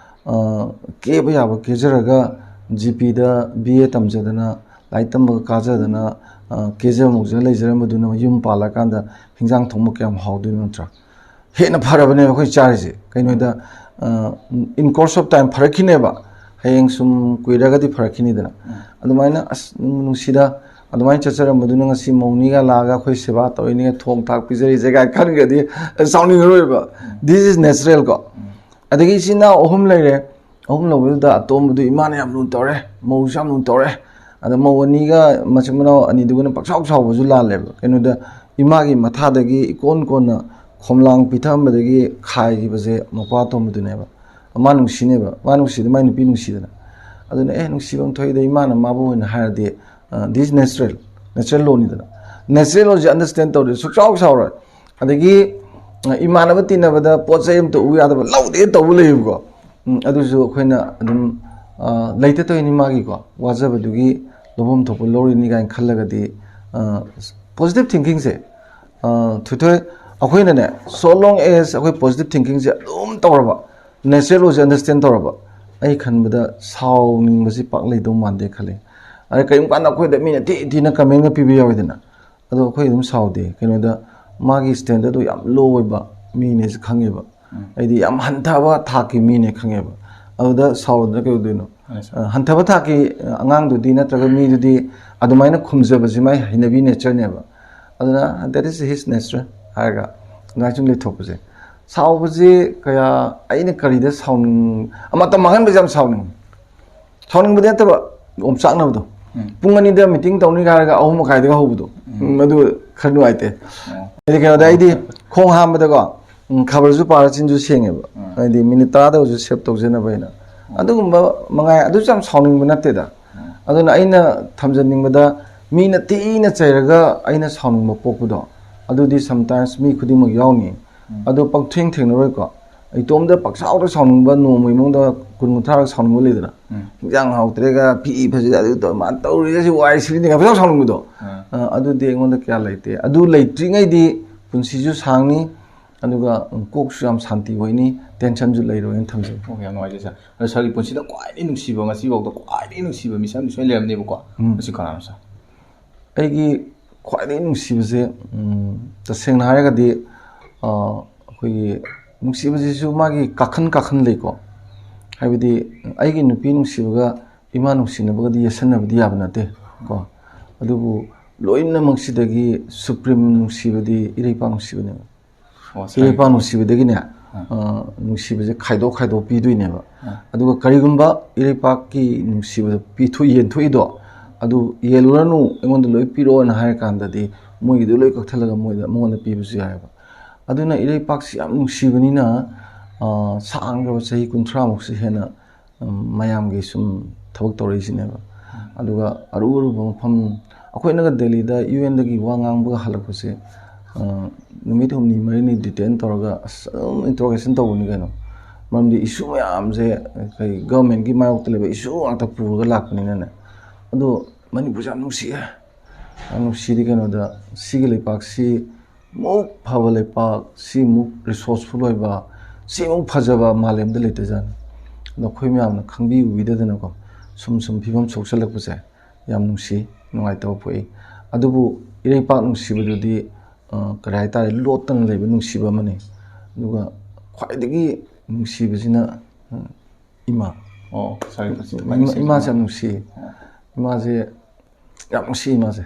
ꯑ, ꯀꯦꯕ ꯌꯥꯕ ꯀꯦꯖꯔꯒ ꯖꯤ ꯄꯤꯗ ꯕꯤ ꯑꯦ ꯇꯝꯖꯗꯅ, ꯂꯥꯏꯔꯤꯛ ꯇꯝꯕꯒ ꯀꯥꯖꯗꯅ, ꯑ, ꯀꯦꯖꯕ ꯃꯧꯖꯅ ꯂꯩꯖꯔꯝꯕꯗꯨꯅ ꯌꯨꯝ ꯄꯥꯜꯂꯀꯥꯟꯗ ꯍꯤꯟꯖꯥꯡ ꯊꯣꯡꯕ ꯀꯌꯥꯝ ꯍꯥꯎꯗꯣꯏꯅꯣ ꯅꯠꯇ꯭ꯔꯥ? ꯍꯦꯟꯅ ꯐꯔꯕꯅꯦꯕ ꯑꯩꯈꯣꯏ ꯆꯥꯔꯤꯁꯦ꯫ ꯀꯩꯅꯣꯗ, ꯑ, in course of time ꯐꯔꯛꯈꯤꯅꯦꯕ꯫ ꯍꯌꯦꯡ ꯁꯨꯝ ꯀꯨꯏꯔꯒꯗꯤ ꯐꯔꯛꯈꯤꯅꯤꯗꯅ꯫ ꯑꯗꯨꯃꯥꯏꯅ ꯑꯁ ꯅꯨꯡꯕꯨ ꯅꯨꯡꯁꯤꯗ, ꯑꯗꯨꯃꯥꯏꯅ ꯆꯠꯆꯔꯝꯕꯗꯨꯅ ꯉꯁꯤ ꯃꯧꯅꯤꯒ ꯂꯥꯛꯑꯒ ꯑꯩꯈꯣꯏ ꯁꯦꯕꯥ ꯇꯧꯔꯤꯅꯤꯒ ꯊꯣꯡ ꯊꯥꯛ ꯄꯤꯖꯔꯤꯁꯦ ꯀꯥꯏꯅ ꯈꯟꯒ꯭ꯔꯗꯤ ꯁꯥꯎꯅꯤꯡꯉꯔꯣꯏꯕ꯫ This is natural ꯀꯣ꯫ ꯑꯗꯒꯤ ꯏꯆꯤꯟ ꯏꯅꯥꯎ ꯑꯍꯨꯝ ꯂꯩꯔꯦ꯫ ꯑꯍꯨꯝ ꯂꯧꯕꯗꯨꯗ ꯑꯇꯣꯝꯕꯗꯨ ꯏꯃꯥꯅ ꯌꯥꯝ ꯂꯨꯅ ꯇꯧꯔꯦ, ꯃꯧꯁꯨ ꯌꯥꯝ ꯂꯨꯅ ꯇꯧꯔꯦ꯫ ꯑꯗ ꯃꯧ ꯑꯅꯤꯒ ꯃꯆꯤꯟ ꯃꯅꯥꯎ ꯑꯅꯤꯗꯨꯒꯅ ꯄꯪꯁꯥꯎ ꯁꯥꯎꯕꯁꯨ ꯂꯥꯜꯂꯦꯕ꯫ ꯀꯩꯅꯣꯗ ꯏꯃꯥꯒꯤ ꯃꯊꯥꯗꯒꯤ ꯏꯀꯣꯟ ꯀꯣꯟꯅ ꯈꯣꯝꯂꯥꯡ ꯄꯤꯊꯛꯑꯝꯕꯗꯒꯤ ꯈꯥꯏꯈꯤꯕꯁꯦ ꯃꯄꯥ ꯑꯇꯣꯝꯕꯗꯨꯅꯦꯕ꯫ ꯃꯥ ꯅꯨꯡꯁꯤꯅꯦꯕ, ꯃꯥ ꯅꯨꯡꯁꯤꯗ ꯃꯥꯏ ꯅꯨꯄꯤ ꯅꯨꯡꯁꯤꯗꯅ꯫ ꯑꯗꯨꯅ ꯑꯦ ꯅꯨꯡꯁꯤꯕ ꯑꯃ ꯊꯣꯛꯏꯗ ꯏꯃꯥꯅ ꯃꯥꯕꯨ ꯑꯣꯏꯅ ꯍꯥꯏꯔꯗꯤ, this natural, natural lawꯅꯤꯗꯅ꯫ Natural lawꯁꯦ understand ꯇꯧꯔꯗꯤ ꯁꯨꯛꯆꯥꯎ ꯁꯥꯎꯔꯣꯏ꯫ ꯑꯗꯒꯤ ꯑ, ꯏꯃꯥꯟꯅꯕ ꯇꯤꯟꯅꯕꯗ ꯄꯣꯠ ꯆꯩ ꯑꯝꯇ ꯎ ꯌꯥꯗꯕ, ꯂꯧꯗꯦ ꯇꯧꯕ ꯂꯩꯌꯦꯕꯀꯣ꯫ ꯎꯝ, ꯑꯗꯨꯁꯨ ꯑꯩꯈꯣꯏꯅ ꯑꯗꯨꯝ ꯑ, ꯂꯩꯇ ꯇꯧꯔꯤꯅꯤ ꯃꯥꯒꯤꯀꯣ, ꯋꯥꯖꯕꯗꯨꯒꯤ ꯂꯧꯐꯝ ꯊꯣꯛꯄ ꯂꯧꯔꯤꯅꯤ ꯀꯥꯏꯅ ꯈꯜꯂꯒꯗꯤ, positive thinkingꯁꯦ, ꯑ, ꯊꯣꯏꯊꯣꯏ, ꯑꯩꯈꯣꯏꯅꯅꯦ, so long as ꯑꯩꯈꯣꯏ positive thinkingꯁꯦ ꯑꯗꯨꯝ ꯇꯧꯔꯕ, natural lawꯁꯦ understand ꯇꯧꯔꯕ, ꯑꯩ ꯈꯟꯕꯗ ꯁꯥꯎꯅꯤꯡꯕꯁꯤ ꯄꯥꯛ ꯂꯩꯗꯧ ꯃꯥꯟꯗꯦ ꯈꯜꯂꯤ꯫ ꯑꯗ ꯀꯔꯤꯒꯨꯝꯕ ꯀꯥꯟꯗ ꯑꯩꯈꯣꯏꯗ ꯃꯤꯅ ꯊꯤ ꯊꯤꯅ commentꯒ ꯄꯤꯕ ꯌꯥꯎꯋꯤꯗꯅ, ꯑꯗꯣ ꯑꯩꯈꯣꯏ ꯑꯗꯨꯝ ꯁꯥꯎꯗꯦ꯫ ꯀꯩꯅꯣꯗ ꯃꯥꯒꯤ standardꯗꯣ ꯌꯥꯝ low ꯑꯣꯏꯕ ꯃꯤꯅꯦꯁꯦ ꯈꯪꯉꯦꯕ꯫ ꯍꯥꯏꯗꯤ ꯌꯥꯝ ꯍꯟꯊꯕ ꯊꯥꯛꯀꯤ ꯃꯤꯅꯦ ꯈꯪꯉꯦꯕ꯫ ꯑꯗꯨꯗ ꯁꯥꯎꯔꯗꯅ ꯀꯩꯗꯧꯗꯣꯏꯅꯣ? ꯑ, ꯍꯟꯊꯕ ꯊꯥꯛꯀꯤ, ꯑ, ꯑꯉꯥꯡꯗꯨꯗꯤ ꯅꯠꯇ꯭ꯔꯒ ꯃꯤꯗꯨꯗꯤ ꯑꯗꯨꯃꯥꯏꯅ ꯈꯨꯝꯖꯕꯁꯤ ꯃꯥꯏ ꯍꯩꯅꯕꯤ natureꯅꯦꯕ꯫ ꯑꯗꯨꯅ that is his nature ꯍꯥꯏꯔꯒ ꯑꯗꯨꯃꯥꯏꯅ ꯁꯨꯝ ꯂꯩꯊꯣꯛꯄꯁꯦ꯫ ꯁꯥꯎꯕꯁꯤ ꯀꯌꯥ, ꯑꯩꯅ ꯀꯔꯤꯗ ꯁꯥꯎꯅꯤꯡ-, ꯃꯇꯝ ꯃꯥꯡꯍꯟꯕꯁꯦ ꯌꯥꯝ ꯁꯥꯎꯅꯤꯡꯉꯤ꯫ ꯁꯥꯎꯅꯤꯡꯕꯗꯤ ꯅꯠꯇꯕ, ꯑꯣꯝꯆꯥꯛꯅꯕꯗꯣ꯫ ꯎꯝ꯫ ꯄꯨꯡ ꯑꯅꯤꯗ meeting ꯇꯧꯅꯤ ꯍꯥꯏꯔꯒ ꯑꯍꯨꯝ ꯃꯈꯥꯏꯗꯒ ꯍꯧꯕꯗꯣ꯫ ꯎꯝ꯫ ꯎꯝ, ꯑꯗꯨ ꯈꯔ ꯅꯨꯡꯉꯥꯏꯇꯦ꯫ ꯑꯣ꯫ ꯍꯥꯏꯗꯤ ꯀꯩꯅꯣꯗ ꯑꯩꯗꯤ ꯈꯣꯡ ꯍꯥꯝꯕꯗꯀꯣ, ꯎꯝ, ꯈꯕꯔꯁꯨ ꯄꯥꯔ ꯆꯤꯟꯁꯨ ꯁꯦꯡꯉꯦꯕ꯫ ꯎꯝ꯫ ꯍꯥꯏꯗꯤ ꯃꯤꯅꯤꯠ ꯇꯔꯥꯗ ꯑꯣꯏꯔꯁꯨ save ꯇꯧꯖꯅꯕ ꯍꯥꯏꯅ꯫ ꯎꯝ꯫ ꯑꯗꯨꯒꯨꯝꯕ ꯃꯉꯥꯏ, ꯑꯗꯨꯁꯨ ꯌꯥꯝ ꯁꯥꯎꯅꯤꯡꯕ ꯅꯠꯇꯦꯗ꯫ ꯎꯝ꯫ ꯑꯗꯨꯅ ꯑꯩꯅ ꯊꯝꯖꯅꯤꯡꯕꯗ, ꯃꯤꯅ ꯊꯤꯅ ꯆꯩꯔꯒ ꯑꯩꯅ ꯁꯥꯎꯅꯤꯡꯕ ꯄꯣꯛꯄꯗꯣ, ꯑꯗꯨꯗꯤ sometimes ꯃꯤ ꯈꯨꯗꯤꯡꯃꯛ ꯌꯥꯎꯅꯤ꯫ ꯎꯝ꯫ ꯑꯗꯣ ꯄꯪꯊꯦꯡ ꯊꯦꯡꯅꯔꯣꯏꯀꯣ꯫ ꯏꯇꯣꯝꯗ ꯄꯪꯁꯥꯎꯗ ꯁꯥꯎꯅꯤꯡꯕ, ꯅꯣꯡꯃꯒꯤ ꯃꯑꯣꯡꯗ ꯀꯨꯟ ꯀꯨꯟꯊ꯭ꯔꯥꯒ ꯁꯥꯎꯅꯤꯡꯕ ꯂꯩꯗꯅ꯫ ꯎꯝ꯫ ꯍꯤꯟꯖꯥꯡ ꯍꯥꯎꯇ꯭ꯔꯦꯒ, ꯐꯤ ꯐꯖꯗꯦ, ꯑꯗꯨ ꯇꯧ, ꯃꯥꯅ ꯇꯧꯔꯤꯁꯦ ꯁꯤ ꯋꯥꯏ ꯁꯤꯠꯂꯤꯅꯦꯒ ꯄꯪꯁꯥꯎ ꯁꯥꯎꯅꯤꯡꯕꯗꯣ꯫ ꯎꯝ꯫ ꯑ, ꯑꯗꯨꯗꯤ ꯑꯩꯉꯣꯟꯗ ꯀꯌꯥ ꯂꯩꯇꯦ꯫ ꯑꯗꯨ ꯂꯩꯇ꯭ꯔꯤꯉꯩꯗꯤ ꯄꯨꯟꯁꯤꯁꯨ ꯁꯥꯡꯅꯤ, ꯑꯗꯨꯒ, ꯎꯝ, ꯀꯣꯛꯁꯨ ꯌꯥꯝ ꯁꯥꯟꯇꯤ ꯑꯣꯏꯅꯤ, tensionꯁꯨ ꯂꯩꯔꯣꯏꯅ ꯊꯝꯖꯒꯦ꯫ ꯑꯣ, ꯌꯥꯝ ꯅꯨꯡꯉꯥꯏꯖꯩ ꯁꯥꯔ꯫ ꯑꯗꯣ ꯁꯥꯔꯒꯤ ꯄꯨꯟꯁꯤꯗ ꯈ꯭ꯋꯥꯏꯗꯒꯤ ꯅꯨꯡꯁꯤꯕ, ꯉꯁꯤꯐꯥꯎꯗ ꯈ꯭ꯋꯥꯏꯗꯒꯤ ꯅꯨꯡꯁꯤꯕ ꯃꯤꯁꯛ ꯑꯃꯗꯤ ꯁꯣꯏꯅ ꯂꯩꯔꯝꯅꯦꯕꯀꯣ꯫ ꯎꯝ꯫ ꯃꯁꯤ ꯀꯅꯥꯅꯣ ꯁꯥꯔ? ꯑꯩꯒꯤ ꯈ꯭ꯋꯥꯏꯗꯒꯤ ꯅꯨꯡꯁꯤꯕꯁꯦ, ꯎꯝ, ꯇꯁꯦꯡꯅ ꯍꯥꯏꯔꯒꯗꯤ, ꯑ, ꯑꯩꯈꯣꯏꯒꯤ ꯅꯨꯡꯁꯤꯕꯁꯤꯁꯨ ꯃꯥꯒꯤ ꯀꯥꯈꯟ ꯀꯥꯈꯟ ꯂꯩꯀꯣ꯫ ꯍꯥꯏꯕꯗꯤ ꯑꯩꯒꯤ ꯅꯨꯄꯤ ꯅꯨꯡꯁꯤꯕꯒ ꯏꯃꯥ ꯅꯨꯡꯁꯤꯅꯕꯒꯗꯤ ꯌꯦꯠꯁꯟꯅꯕꯗꯤ ꯌꯥꯕ ꯅꯠꯇꯦ ꯀꯣ꯫ ꯑꯗꯨꯕꯨ ꯂꯣꯏꯅꯃꯛꯁꯤꯗꯒꯤ supreme ꯅꯨꯡꯁꯤꯕꯗꯤ ꯏꯔꯩꯄꯥꯛ ꯅꯨꯡꯁꯤꯕꯅꯦꯕ꯫ ꯏꯔꯩꯄꯥꯛ ꯅꯨꯡꯁꯤꯕꯗꯒꯤꯅꯦ, ꯑ, ꯅꯨꯡꯁꯤꯕꯁꯦ ꯈꯥꯏꯗꯣꯛ ꯈꯥꯏꯗꯣꯛ ꯄꯤꯗꯣꯏꯅꯦꯕ꯫ ꯑꯗꯨꯒ ꯀꯔꯤꯒꯨꯝꯕ ꯏꯔꯩꯄꯥꯛꯀꯤ ꯅꯨꯡꯁꯤꯕꯗ ꯄꯤꯊꯣꯛ-, ꯌꯦꯟꯊꯣꯛꯏꯗꯣ, ꯑꯗꯨ ꯌꯦꯜꯂꯨꯔꯅꯨ, ꯑꯩꯉꯣꯟꯗ ꯂꯣꯏ ꯄꯤꯔꯛꯑꯣꯅ ꯍꯥꯏꯔ ꯀꯥꯟꯗꯗꯤ ꯃꯣꯏꯒꯤꯗꯣ ꯂꯣꯏ ꯀꯛꯊꯠꯂꯒ ꯃꯣꯏꯗ, ꯃꯉꯣꯟꯗ ꯄꯤꯕꯁꯨ ꯌꯥꯏꯑꯕ꯫ ꯑꯗꯨꯅ ꯏꯔꯩꯄꯥꯛꯁꯤ ꯌꯥꯝ ꯅꯨꯡꯁꯤꯕꯅꯤꯅ, ꯑ, ꯁꯥꯡꯈ꯭ꯔꯕ ꯆꯍꯤ ꯀꯨꯟꯊ꯭ꯔꯥꯃꯨꯛꯁꯤ ꯍꯦꯟꯅ, ꯎꯝ, ꯃꯌꯥꯝꯒꯤ ꯁꯨꯝ ꯊꯕꯛ ꯇꯧꯔꯛꯏꯁꯤꯅꯦꯕ꯫ ꯑꯗꯨꯒ ꯑꯔꯨ ꯑꯔꯨꯕ ꯃꯐꯝ, ꯑꯩꯈꯣꯏꯅꯒ ꯗꯦꯜꯂꯤꯗ UN ꯗꯒꯤ ꯋꯥ ꯉꯥꯡꯕꯒ ꯍꯜꯂꯛꯄꯁꯦ, ꯑ, ꯅꯨꯃꯤꯠ ꯍꯨꯝꯅꯤ ꯃꯔꯤꯅꯤ detain ꯇꯧꯔꯒ ꯑꯁ ꯑꯗꯨꯝ interrogation ꯇꯧꯕꯅꯤ ꯀꯩꯅꯣ꯫ ꯃꯔꯝꯗꯤ issue ꯃꯌꯥꯝꯁꯦ ꯑꯩꯈꯣꯏ government ꯀꯤ ꯃꯥꯌꯣꯛꯇ ꯂꯩꯕ issue ꯉꯥꯛꯇ ꯄꯨꯔꯒ ꯂꯥꯛꯄꯅꯤꯅꯅꯦ꯫ ꯑꯗꯣ ꯃꯅꯤꯄꯨꯔꯁꯦ ꯌꯥꯝ ꯅꯨꯡꯁꯤꯌꯦ꯫ ꯌꯥꯝ ꯅꯨꯡꯁꯤꯗꯤ ꯀꯩꯅꯣꯗ, ꯁꯤꯒꯤ ꯂꯩꯄꯥꯛꯁꯤ ꯃꯨꯛ ꯐꯕ ꯂꯩꯄꯥꯛ, ꯁꯤꯃꯨꯛ resourceful ꯑꯣꯏꯕ, ꯁꯤꯃꯨꯛ ꯐꯖꯕ ꯃꯥꯂꯦꯝꯗ ꯂꯩꯇꯖꯥꯠꯅꯤ꯫ ꯑꯗꯣ ꯑꯩꯈꯣꯏ ꯃꯌꯥꯝꯅ ꯈꯪꯕꯤ ꯎꯕꯤꯗꯗꯅꯀꯣ, ꯁꯨꯝ ꯁꯨꯝ ꯐꯤꯕꯝ ꯁꯣꯛꯆꯜꯂꯛꯄꯁꯦ ꯌꯥꯝ ꯅꯨꯡꯁꯤ, ꯅꯨꯡꯉꯥꯏꯇꯕ ꯄꯣꯛꯏ꯫ ꯑꯗꯨꯕꯨ ꯏꯔꯩꯄꯥꯛ ꯅꯨꯡꯁꯤꯕꯗꯨꯗꯤ, ꯑ, ꯀꯔꯤ ꯍꯥꯏꯇꯥꯔꯦ, ꯂꯣꯠꯇꯅ ꯂꯩꯕ ꯅꯨꯡꯁꯤꯕ ꯑꯃꯅꯤ꯫ ꯑꯗꯨꯒ ꯈ꯭ꯋꯥꯏꯗꯒꯤ ꯅꯨꯡꯁꯤꯕꯁꯤꯅ, ꯑ, ꯏꯃꯥ꯫ ꯑꯣ, ꯁꯥꯔꯒꯤ ꯄꯨꯟꯁꯤꯗ ꯈ꯭ꯋꯥꯏ ꯏꯃꯥ-, ꯅꯨꯡꯁꯤꯕ ꯏꯃꯥꯁꯦ ꯏꯃꯥ꯫ ꯌꯥꯝ ꯅꯨꯡꯁꯤꯌꯦ꯫ ꯑꯣ꯫ ꯏꯃꯥꯁꯦ ꯌꯥꯝ ꯅꯨꯡꯁꯤ, ꯏꯃꯥꯁꯦ꯫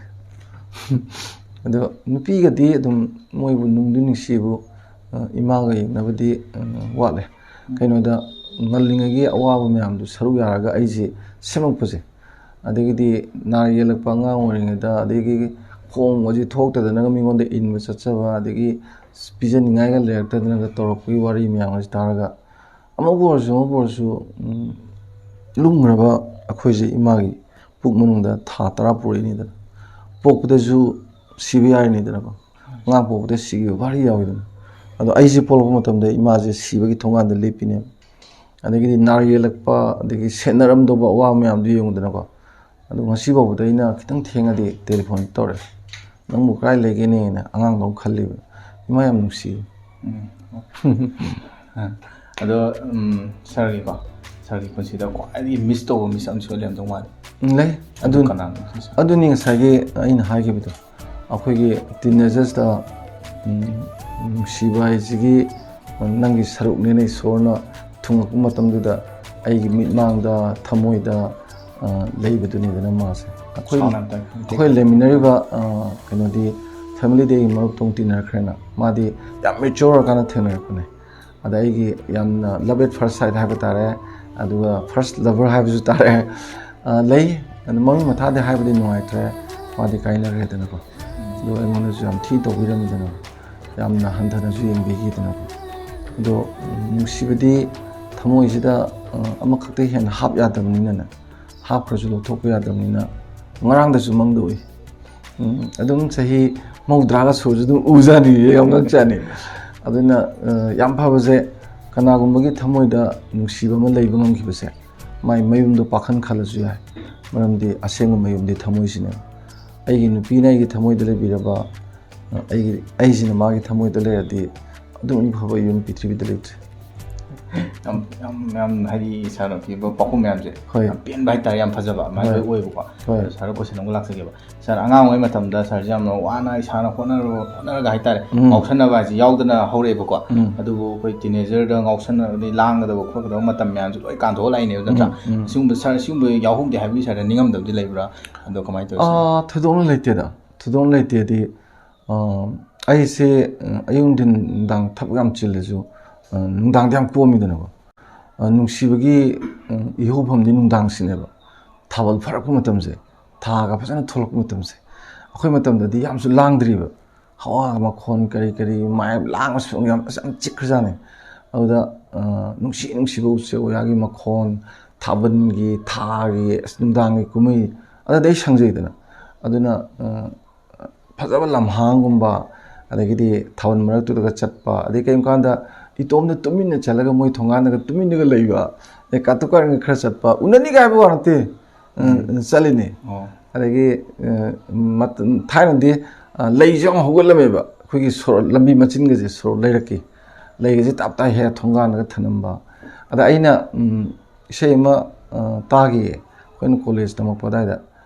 ꯑꯗꯣ ꯅꯨꯄꯤꯒꯗꯤ ꯑꯗꯨꯝ ꯃꯣꯏꯕꯨ ꯅꯨꯡꯗꯤ ꯅꯨꯡꯁꯤꯕꯨ, ꯑ, ꯏꯃꯥꯒ ꯌꯦꯡꯅꯕꯗꯤ, ꯎꯝ, ꯋꯥꯠꯂꯦ꯫ ꯎꯝ꯫ ꯀꯩꯅꯣꯗ ꯉꯜꯂꯤꯉꯩꯒꯤ ꯑꯋꯥꯕ ꯃꯌꯥꯝꯗꯨ ꯁꯔꯨꯛ ꯌꯥꯔꯒ ꯑꯩꯁꯦ ꯁꯦꯝꯃꯛꯄꯁꯦ, ꯑꯗꯒꯤꯗꯤ ꯅꯥꯔ ꯌꯦꯛꯂꯛꯄ ꯑꯉꯥꯡ ꯑꯣꯏꯔꯤꯉꯩꯗ, ꯑꯗꯒꯤ ꯈꯣꯡꯒꯁꯦ ꯊꯣꯛꯇꯗꯅꯒ ꯃꯤꯉꯣꯟꯗ ꯏꯟꯕ ꯆꯠꯆꯕ, ꯑꯗꯒꯤ ꯄꯤꯖꯅꯤꯡꯉꯥꯏꯒ ꯂꯩꯔꯛꯇꯗꯅꯒ ꯇꯧꯔꯛꯄꯒꯤ ꯋꯥꯔꯤ ꯃꯌꯥꯝ ꯑꯁꯤ ꯇꯥꯔꯒ, ꯑꯃꯕꯨ ꯑꯣꯏꯔꯁꯨ ꯑꯃꯕꯨ ꯑꯣꯏꯔꯁꯨ, ꯎꯝ, ꯂꯨꯝꯈ꯭ꯔꯕ ꯑꯩꯈꯣꯏꯁꯦ ꯏꯃꯥꯒꯤ ꯄꯨꯛ ꯃꯅꯨꯡꯗ ꯊꯥ ꯇꯔꯥ ꯄꯨꯔꯛꯏꯅꯤꯗꯅ, ꯄꯣꯛꯄꯗꯁꯨ ꯁꯤꯕ ꯌꯥꯔꯤꯅꯤꯗꯅꯀꯣ, ꯑꯉꯥꯡ ꯄꯣꯛꯄꯗ ꯁꯤꯈꯤꯕ ꯋꯥꯔꯤ ꯌꯥꯎꯋꯤꯗꯅ꯫ ꯑꯗꯣ ꯑꯩꯁꯦ ꯄꯣꯛꯂꯛꯄ ꯃꯇꯝꯗ ꯏꯃꯥꯁꯦ ꯁꯤꯕꯒꯤ ꯊꯣꯡꯒꯥꯟꯗ ꯂꯦꯞꯄꯤꯅꯦꯕ꯫ ꯑꯗꯒꯤꯗꯤ ꯅꯥꯔꯛ ꯌꯦꯛꯂꯛꯄ, ꯑꯗꯒꯤ ꯁꯦꯟꯅꯔꯝꯗꯧꯕ ꯑꯋꯥꯕ ꯃꯌꯥꯝꯗꯨ ꯌꯦꯡꯉꯨꯗꯅꯀꯣ꯫ ꯑꯗꯣ ꯉꯁꯤ ꯐꯥꯎꯕꯗ ꯑꯩꯅ ꯈꯤꯇꯪ ꯊꯦꯡꯉꯗꯤ telephone ꯇꯧꯔꯦ, "ꯅꯪꯕꯨ ꯀꯗꯥꯏ ꯂꯩꯒꯦꯅꯦꯅ?" ꯑꯉꯥꯡꯗꯧꯅ ꯈꯜꯂꯤꯕ꯫ ꯏꯃꯥ ꯌꯥꯝ ꯅꯨꯡꯁꯤ꯫ ꯎꯝ꯫ ꯑꯗꯣ, ꯎꯝ, ꯁꯥꯔꯒꯤꯀꯣ, ꯁꯥꯔꯒꯤ ꯄꯨꯟꯁꯤꯗ ꯈ꯭ꯋꯥꯏꯗꯒꯤ miss ꯇꯧꯕ ꯃꯤꯁꯛ ꯑꯃꯁꯨ ꯂꯩꯔꯝꯗꯧ ꯃꯥꯜꯂꯦ꯫ ꯎꯝ, ꯂꯩ꯫ ꯑꯗꯨ ꯑꯗꯨ ꯀꯅꯥꯅꯣ? ꯑꯗꯨꯅꯤ ꯉꯁꯥꯏꯒꯤ ꯑꯩꯅ ꯍꯥꯏꯈꯤꯕꯗꯣ, ꯑꯩꯈꯣꯏꯒꯤ teenagers ꯇ, ꯎꯝ, ꯅꯨꯡꯁꯤꯕ ꯍꯥꯏꯁꯤꯒꯤ ꯅꯪꯒꯤ ꯁꯔꯨꯛꯅꯦꯅ ꯏꯁꯣꯔꯅ ꯊꯨꯡꯉꯛꯄ ꯃꯇꯝꯗꯨꯗ ꯑꯩꯒꯤ ꯃꯤꯠꯃꯥꯡꯗ, ꯊꯃꯣꯏꯗ, ꯑ, ꯂꯩꯕꯗꯨꯅꯤꯗꯅ ꯃꯥꯁꯦ꯫ ꯑꯩꯈꯣꯏ ꯑꯩꯈꯣꯏ ꯂꯩꯃꯤꯟꯅꯔꯤꯕ ꯀꯩꯅꯣꯗꯤ family ꯗꯒꯤ ꯃꯔꯨꯞꯇꯧ ꯇꯤꯟꯅꯔꯛꯈ꯭ꯔꯦꯅ꯫ ꯃꯥꯗꯤ ꯌꯥꯝ mature ꯑꯣꯏꯔꯀꯥꯟꯗ ꯊꯦꯡꯅꯔꯛꯄꯅꯦ꯫ ꯑꯗ ꯑꯩꯒꯤ ꯌꯥꯝꯅ love at first sight ꯍꯥꯏꯕ ꯇꯥꯔꯦ, ꯑꯗꯨꯒ first lover ꯍꯥꯏꯕꯁꯨ ꯇꯥꯔꯦ꯫ ꯂꯩ꯫ ꯑꯗꯨ ꯃꯃꯤꯡ ꯃꯊꯥꯗꯤ ꯍꯥꯏꯕꯗꯤ ꯅꯨꯡꯉꯥꯏꯇ꯭ꯔꯦ꯫ ꯃꯥꯗꯤ ꯀꯥꯏꯅꯈ꯭ꯔꯦꯗꯅꯀꯣ꯫ ꯑꯗꯨꯒ ꯑꯩꯉꯣꯟꯗꯁꯨ ꯌꯥꯝ ꯊꯤ ꯇꯧꯕꯤꯔꯝꯃꯤꯗꯅ, ꯌꯥꯝꯅ ꯍꯟꯊꯅꯁꯨ ꯌꯦꯡꯕꯤꯈꯤꯗꯅꯀꯣ꯫ ꯑꯗꯣ ꯅꯨꯡꯁꯤꯕꯗꯤ ꯊꯃꯣꯏꯁꯤꯗ ꯑꯃꯈꯛꯇ ꯍꯦꯟꯅ ꯍꯥꯞ ꯌꯥꯗꯕꯅꯤꯅꯅꯦ, ꯍꯥꯞꯈ꯭ꯔꯁꯨ ꯂꯧꯊꯣꯛꯄ ꯌꯥꯗꯕꯅꯤꯅ, ꯉꯔꯥꯡꯗꯁꯨ ꯃꯪꯗ ꯎꯏ꯫ ꯎꯝ, ꯑꯗꯨꯝ ꯆꯍꯤ ꯃꯧꯗ꯭ꯔꯥꯒ ꯁꯨꯔꯁꯨ ꯑꯗꯨꯝ ꯎꯖꯥꯅꯤ, ꯌꯥꯝ ꯉꯛꯆꯥꯅꯤ꯫ ꯑꯗꯨꯅ ꯌꯥꯝ ꯐꯕꯁꯦ, ꯀꯅꯥꯒꯨꯝꯕꯒꯤ ꯊꯃꯣꯏꯗ ꯅꯨꯡꯁꯤꯕ ꯑꯃ ꯂꯩꯕ ꯉꯝꯈꯤꯕꯁꯦ, ꯃꯥꯏ ꯃꯌꯨꯝꯗꯣ ꯄꯥꯈꯟ ꯈꯜꯂꯁꯨ ꯌꯥꯏ꯫ ꯃꯔꯝꯗꯤ ꯑꯁꯦꯡꯕ ꯃꯌꯨꯝꯗꯤ ꯊꯃꯣꯏꯁꯤꯅꯦꯕ꯫ ꯑꯩꯒꯤ ꯅꯨꯄꯤꯅ ꯑꯩꯒꯤ ꯊꯃꯣꯏꯗ ꯂꯩꯕꯤꯔꯕ, ꯑꯩꯒꯤ ꯑꯩꯁꯤꯅ ꯃꯥꯒꯤ ꯊꯃꯣꯏꯗ ꯂꯩꯔꯗꯤ, ꯑꯗꯨꯃꯨꯛ ꯐꯕ ꯌꯨꯝ ꯄ꯭ꯔꯤꯊꯤꯕꯤꯗ ꯂꯩꯇ꯭ꯔꯦ꯫ ꯌꯥꯝ ꯌꯥꯝ ꯌꯥꯝ ꯍꯥꯏꯗꯤ ꯁꯥꯔꯅ ꯄꯤꯕ ꯄꯥꯎꯈꯨꯝ ꯃꯌꯥꯝꯁꯦ ꯍꯣꯏ꯫ ꯌꯥꯝ ꯄꯦꯟꯕ ꯍꯥꯏꯇꯥꯔꯦ, ꯌꯥꯝ ꯐꯖꯕ ꯑꯗꯨꯃꯥꯏꯅ ꯍꯣꯏ꯫ ꯂꯣꯏ ꯑꯣꯏꯕꯀꯣ꯫ ꯍꯣꯏ꯫ ꯑꯗꯣ ꯁꯥꯔ question ꯑꯃꯒ ꯂꯥꯛꯆꯒꯦꯕ꯫ ꯁꯥꯔ, ꯑꯉꯥꯡ ꯑꯣꯏꯔꯤ ꯃꯇꯝꯗ ꯁꯥꯔꯁꯦ ꯌꯥꯝꯅ ꯋꯥꯅ ꯏꯁꯥꯅ ꯍꯣꯠꯅꯔꯒ ꯍꯣꯠꯅꯔꯒ ꯍꯥꯏꯇꯥꯔꯦ, ꯎꯝ꯫ ꯉꯥꯎꯁꯟꯅꯕ ꯍꯥꯏꯁꯦ ꯌꯥꯎꯗꯅ ꯍꯧꯔꯛꯑꯦꯕꯀꯣ꯫ ꯎꯝ꯫ ꯑꯗꯨꯕꯨ ꯑꯩꯈꯣꯏ teenager ꯗ ꯉꯥꯎꯁꯟꯅꯕꯗꯤ ꯂꯥꯡꯒꯗꯕ ꯈꯣꯠꯀꯗꯕ ꯃꯇꯝ ꯃꯌꯥꯝꯁꯦ ꯂꯣꯏ ꯀꯥꯟꯊꯣꯛꯑ ꯂꯥꯛꯏꯅꯦꯕ, ꯅꯠꯇ꯭ꯔꯥ? ꯎꯝ, ꯎꯝ꯫ ꯑꯁꯤꯒꯨꯝꯕ ꯁꯥꯔ, ꯑꯁꯤꯒꯨꯝꯕ ꯌꯥꯎꯍꯧꯗꯦ ꯍꯥꯏꯕꯒꯤ ꯁꯥꯔꯗ ꯅꯤꯡꯉꯝꯗꯕꯗꯤ ꯂꯩꯕ꯭ꯔꯥ? ꯑꯗꯣ ꯀꯃꯥꯏꯅ ꯇꯧꯋꯤ ꯁꯥꯔ? ꯑꯥ, ꯊꯣꯏꯗꯣꯛꯅ ꯂꯩꯇꯦꯗ꯫ ꯊꯣꯏꯗꯣꯛꯅ ꯂꯩꯇꯦꯗꯤ, ꯑꯥ, ꯑꯩꯁꯦ, ꯑ, ꯑꯌꯨꯛ ꯅꯨꯡꯊꯤꯟ ꯅꯨꯡꯗꯥꯡ ꯊꯕꯛ ꯌꯥꯝ ꯆꯤꯜꯂꯁꯨ, ꯑ, ꯅꯨꯡꯗꯥꯡꯗꯤ ꯌꯥꯝ ꯀꯣꯝꯃꯤꯗꯅꯀꯣ꯫ ꯑ, ꯅꯨꯡꯁꯤꯕꯒꯤ, ꯑ, ꯏꯍꯧꯐꯝꯗꯤ ꯅꯨꯡꯗꯥꯡꯁꯤꯅꯦꯕ꯫ ꯊꯥꯕꯜ ꯐꯔꯛꯄ ꯃꯇꯝꯁꯦ, ꯊꯥꯒ ꯐꯖꯅ ꯊꯣꯛꯂꯛꯄ ꯃꯇꯝꯁꯦ꯫ ꯑꯩꯈꯣꯏ ꯃꯇꯝꯗꯗꯤ ꯌꯥꯝꯁꯨ ꯂꯥꯡꯗ꯭ꯔꯤꯕ꯫ ꯍꯋꯥ ꯃꯈꯣꯟ ꯀꯔꯤ ꯀꯔꯤ ꯃꯌꯥꯝ ꯂꯥꯡꯕꯁꯨ ꯌꯥꯝ, ꯑꯁ, ꯌꯥꯝ ꯆꯤꯛꯈ꯭ꯔꯖꯥꯠꯅꯤ꯫ ꯑꯗꯨꯗ, ꯑ, ꯅꯨꯡꯁꯤ ꯅꯨꯡꯁꯤꯕ ꯎꯆꯦꯛ ꯋꯥꯌꯥꯒꯤ ꯃꯈꯣꯟ, ꯊꯥꯕꯜꯒꯤ, ꯊꯥꯒꯤ, ꯑꯁ, ꯅꯨꯡꯗꯥꯡꯒꯤ ꯀꯨꯝꯍꯩ, ꯑꯗꯨꯗꯤ ꯑꯩ ꯁꯪꯖꯩꯗꯅ꯫ ꯑꯗꯨꯅ, ꯑ, ꯐꯖꯕ ꯂꯝꯍꯥꯡꯒꯨꯝꯕ, ꯑꯗꯒꯤꯗꯤ ꯊꯥꯕꯜ ꯃꯔꯛꯇꯨꯗꯒ ꯆꯠꯄ, ꯑꯗꯩ ꯀꯔꯤꯒꯨꯝꯕ ꯀꯥꯟꯗ ꯏꯇꯣꯝꯗ ꯇꯨꯃꯤꯟꯅ ꯆꯠꯂꯒ ꯃꯣꯏ ꯊꯣꯡꯒꯥꯟꯗꯒ ꯇꯨꯃꯤꯟꯅꯒ ꯂꯩꯕ, ꯑꯗꯩ ꯀꯥꯇꯨ ꯀꯥꯔꯟꯒ ꯈꯔ ꯆꯠꯄ, ꯎꯅꯅꯤꯒ ꯍꯥꯏꯕ ꯋꯥ ꯅꯠꯇꯦ, ꯑ, ꯆꯠꯂꯤꯅꯤ꯫ ꯑꯣ꯫ ꯑꯗꯒꯤ, ꯑ, ꯃꯇꯝ, ꯊꯥꯏꯅꯗꯤ, ꯑ, ꯂꯩꯁꯦ ꯌꯥꯝ ꯍꯧꯒꯠꯂꯝꯃꯦꯕ, ꯑꯩꯈꯣꯏꯒꯤ ꯁꯣꯔꯣꯛ, ꯂꯝꯕꯤ ꯃꯆꯤꯟꯒꯁꯦ, ꯁꯣꯔꯣꯛ ꯂꯩꯔꯛꯀꯤ ꯂꯩꯒꯁꯦ ꯇꯞ ꯇꯥꯏ ꯍꯦꯛ ꯊꯣꯡꯒꯥꯟꯗꯒ ꯊꯅꯝꯕ꯫ ꯑꯗ ꯑꯩꯅ, ꯎꯝ, ꯏꯁꯩ ꯑꯃ, ꯑ, ꯇꯥꯈꯤꯌꯦ, ꯑꯩꯈꯣꯏꯅ college ꯇꯝꯃꯛꯄ ꯑꯗꯨꯋꯥꯏꯗ꯫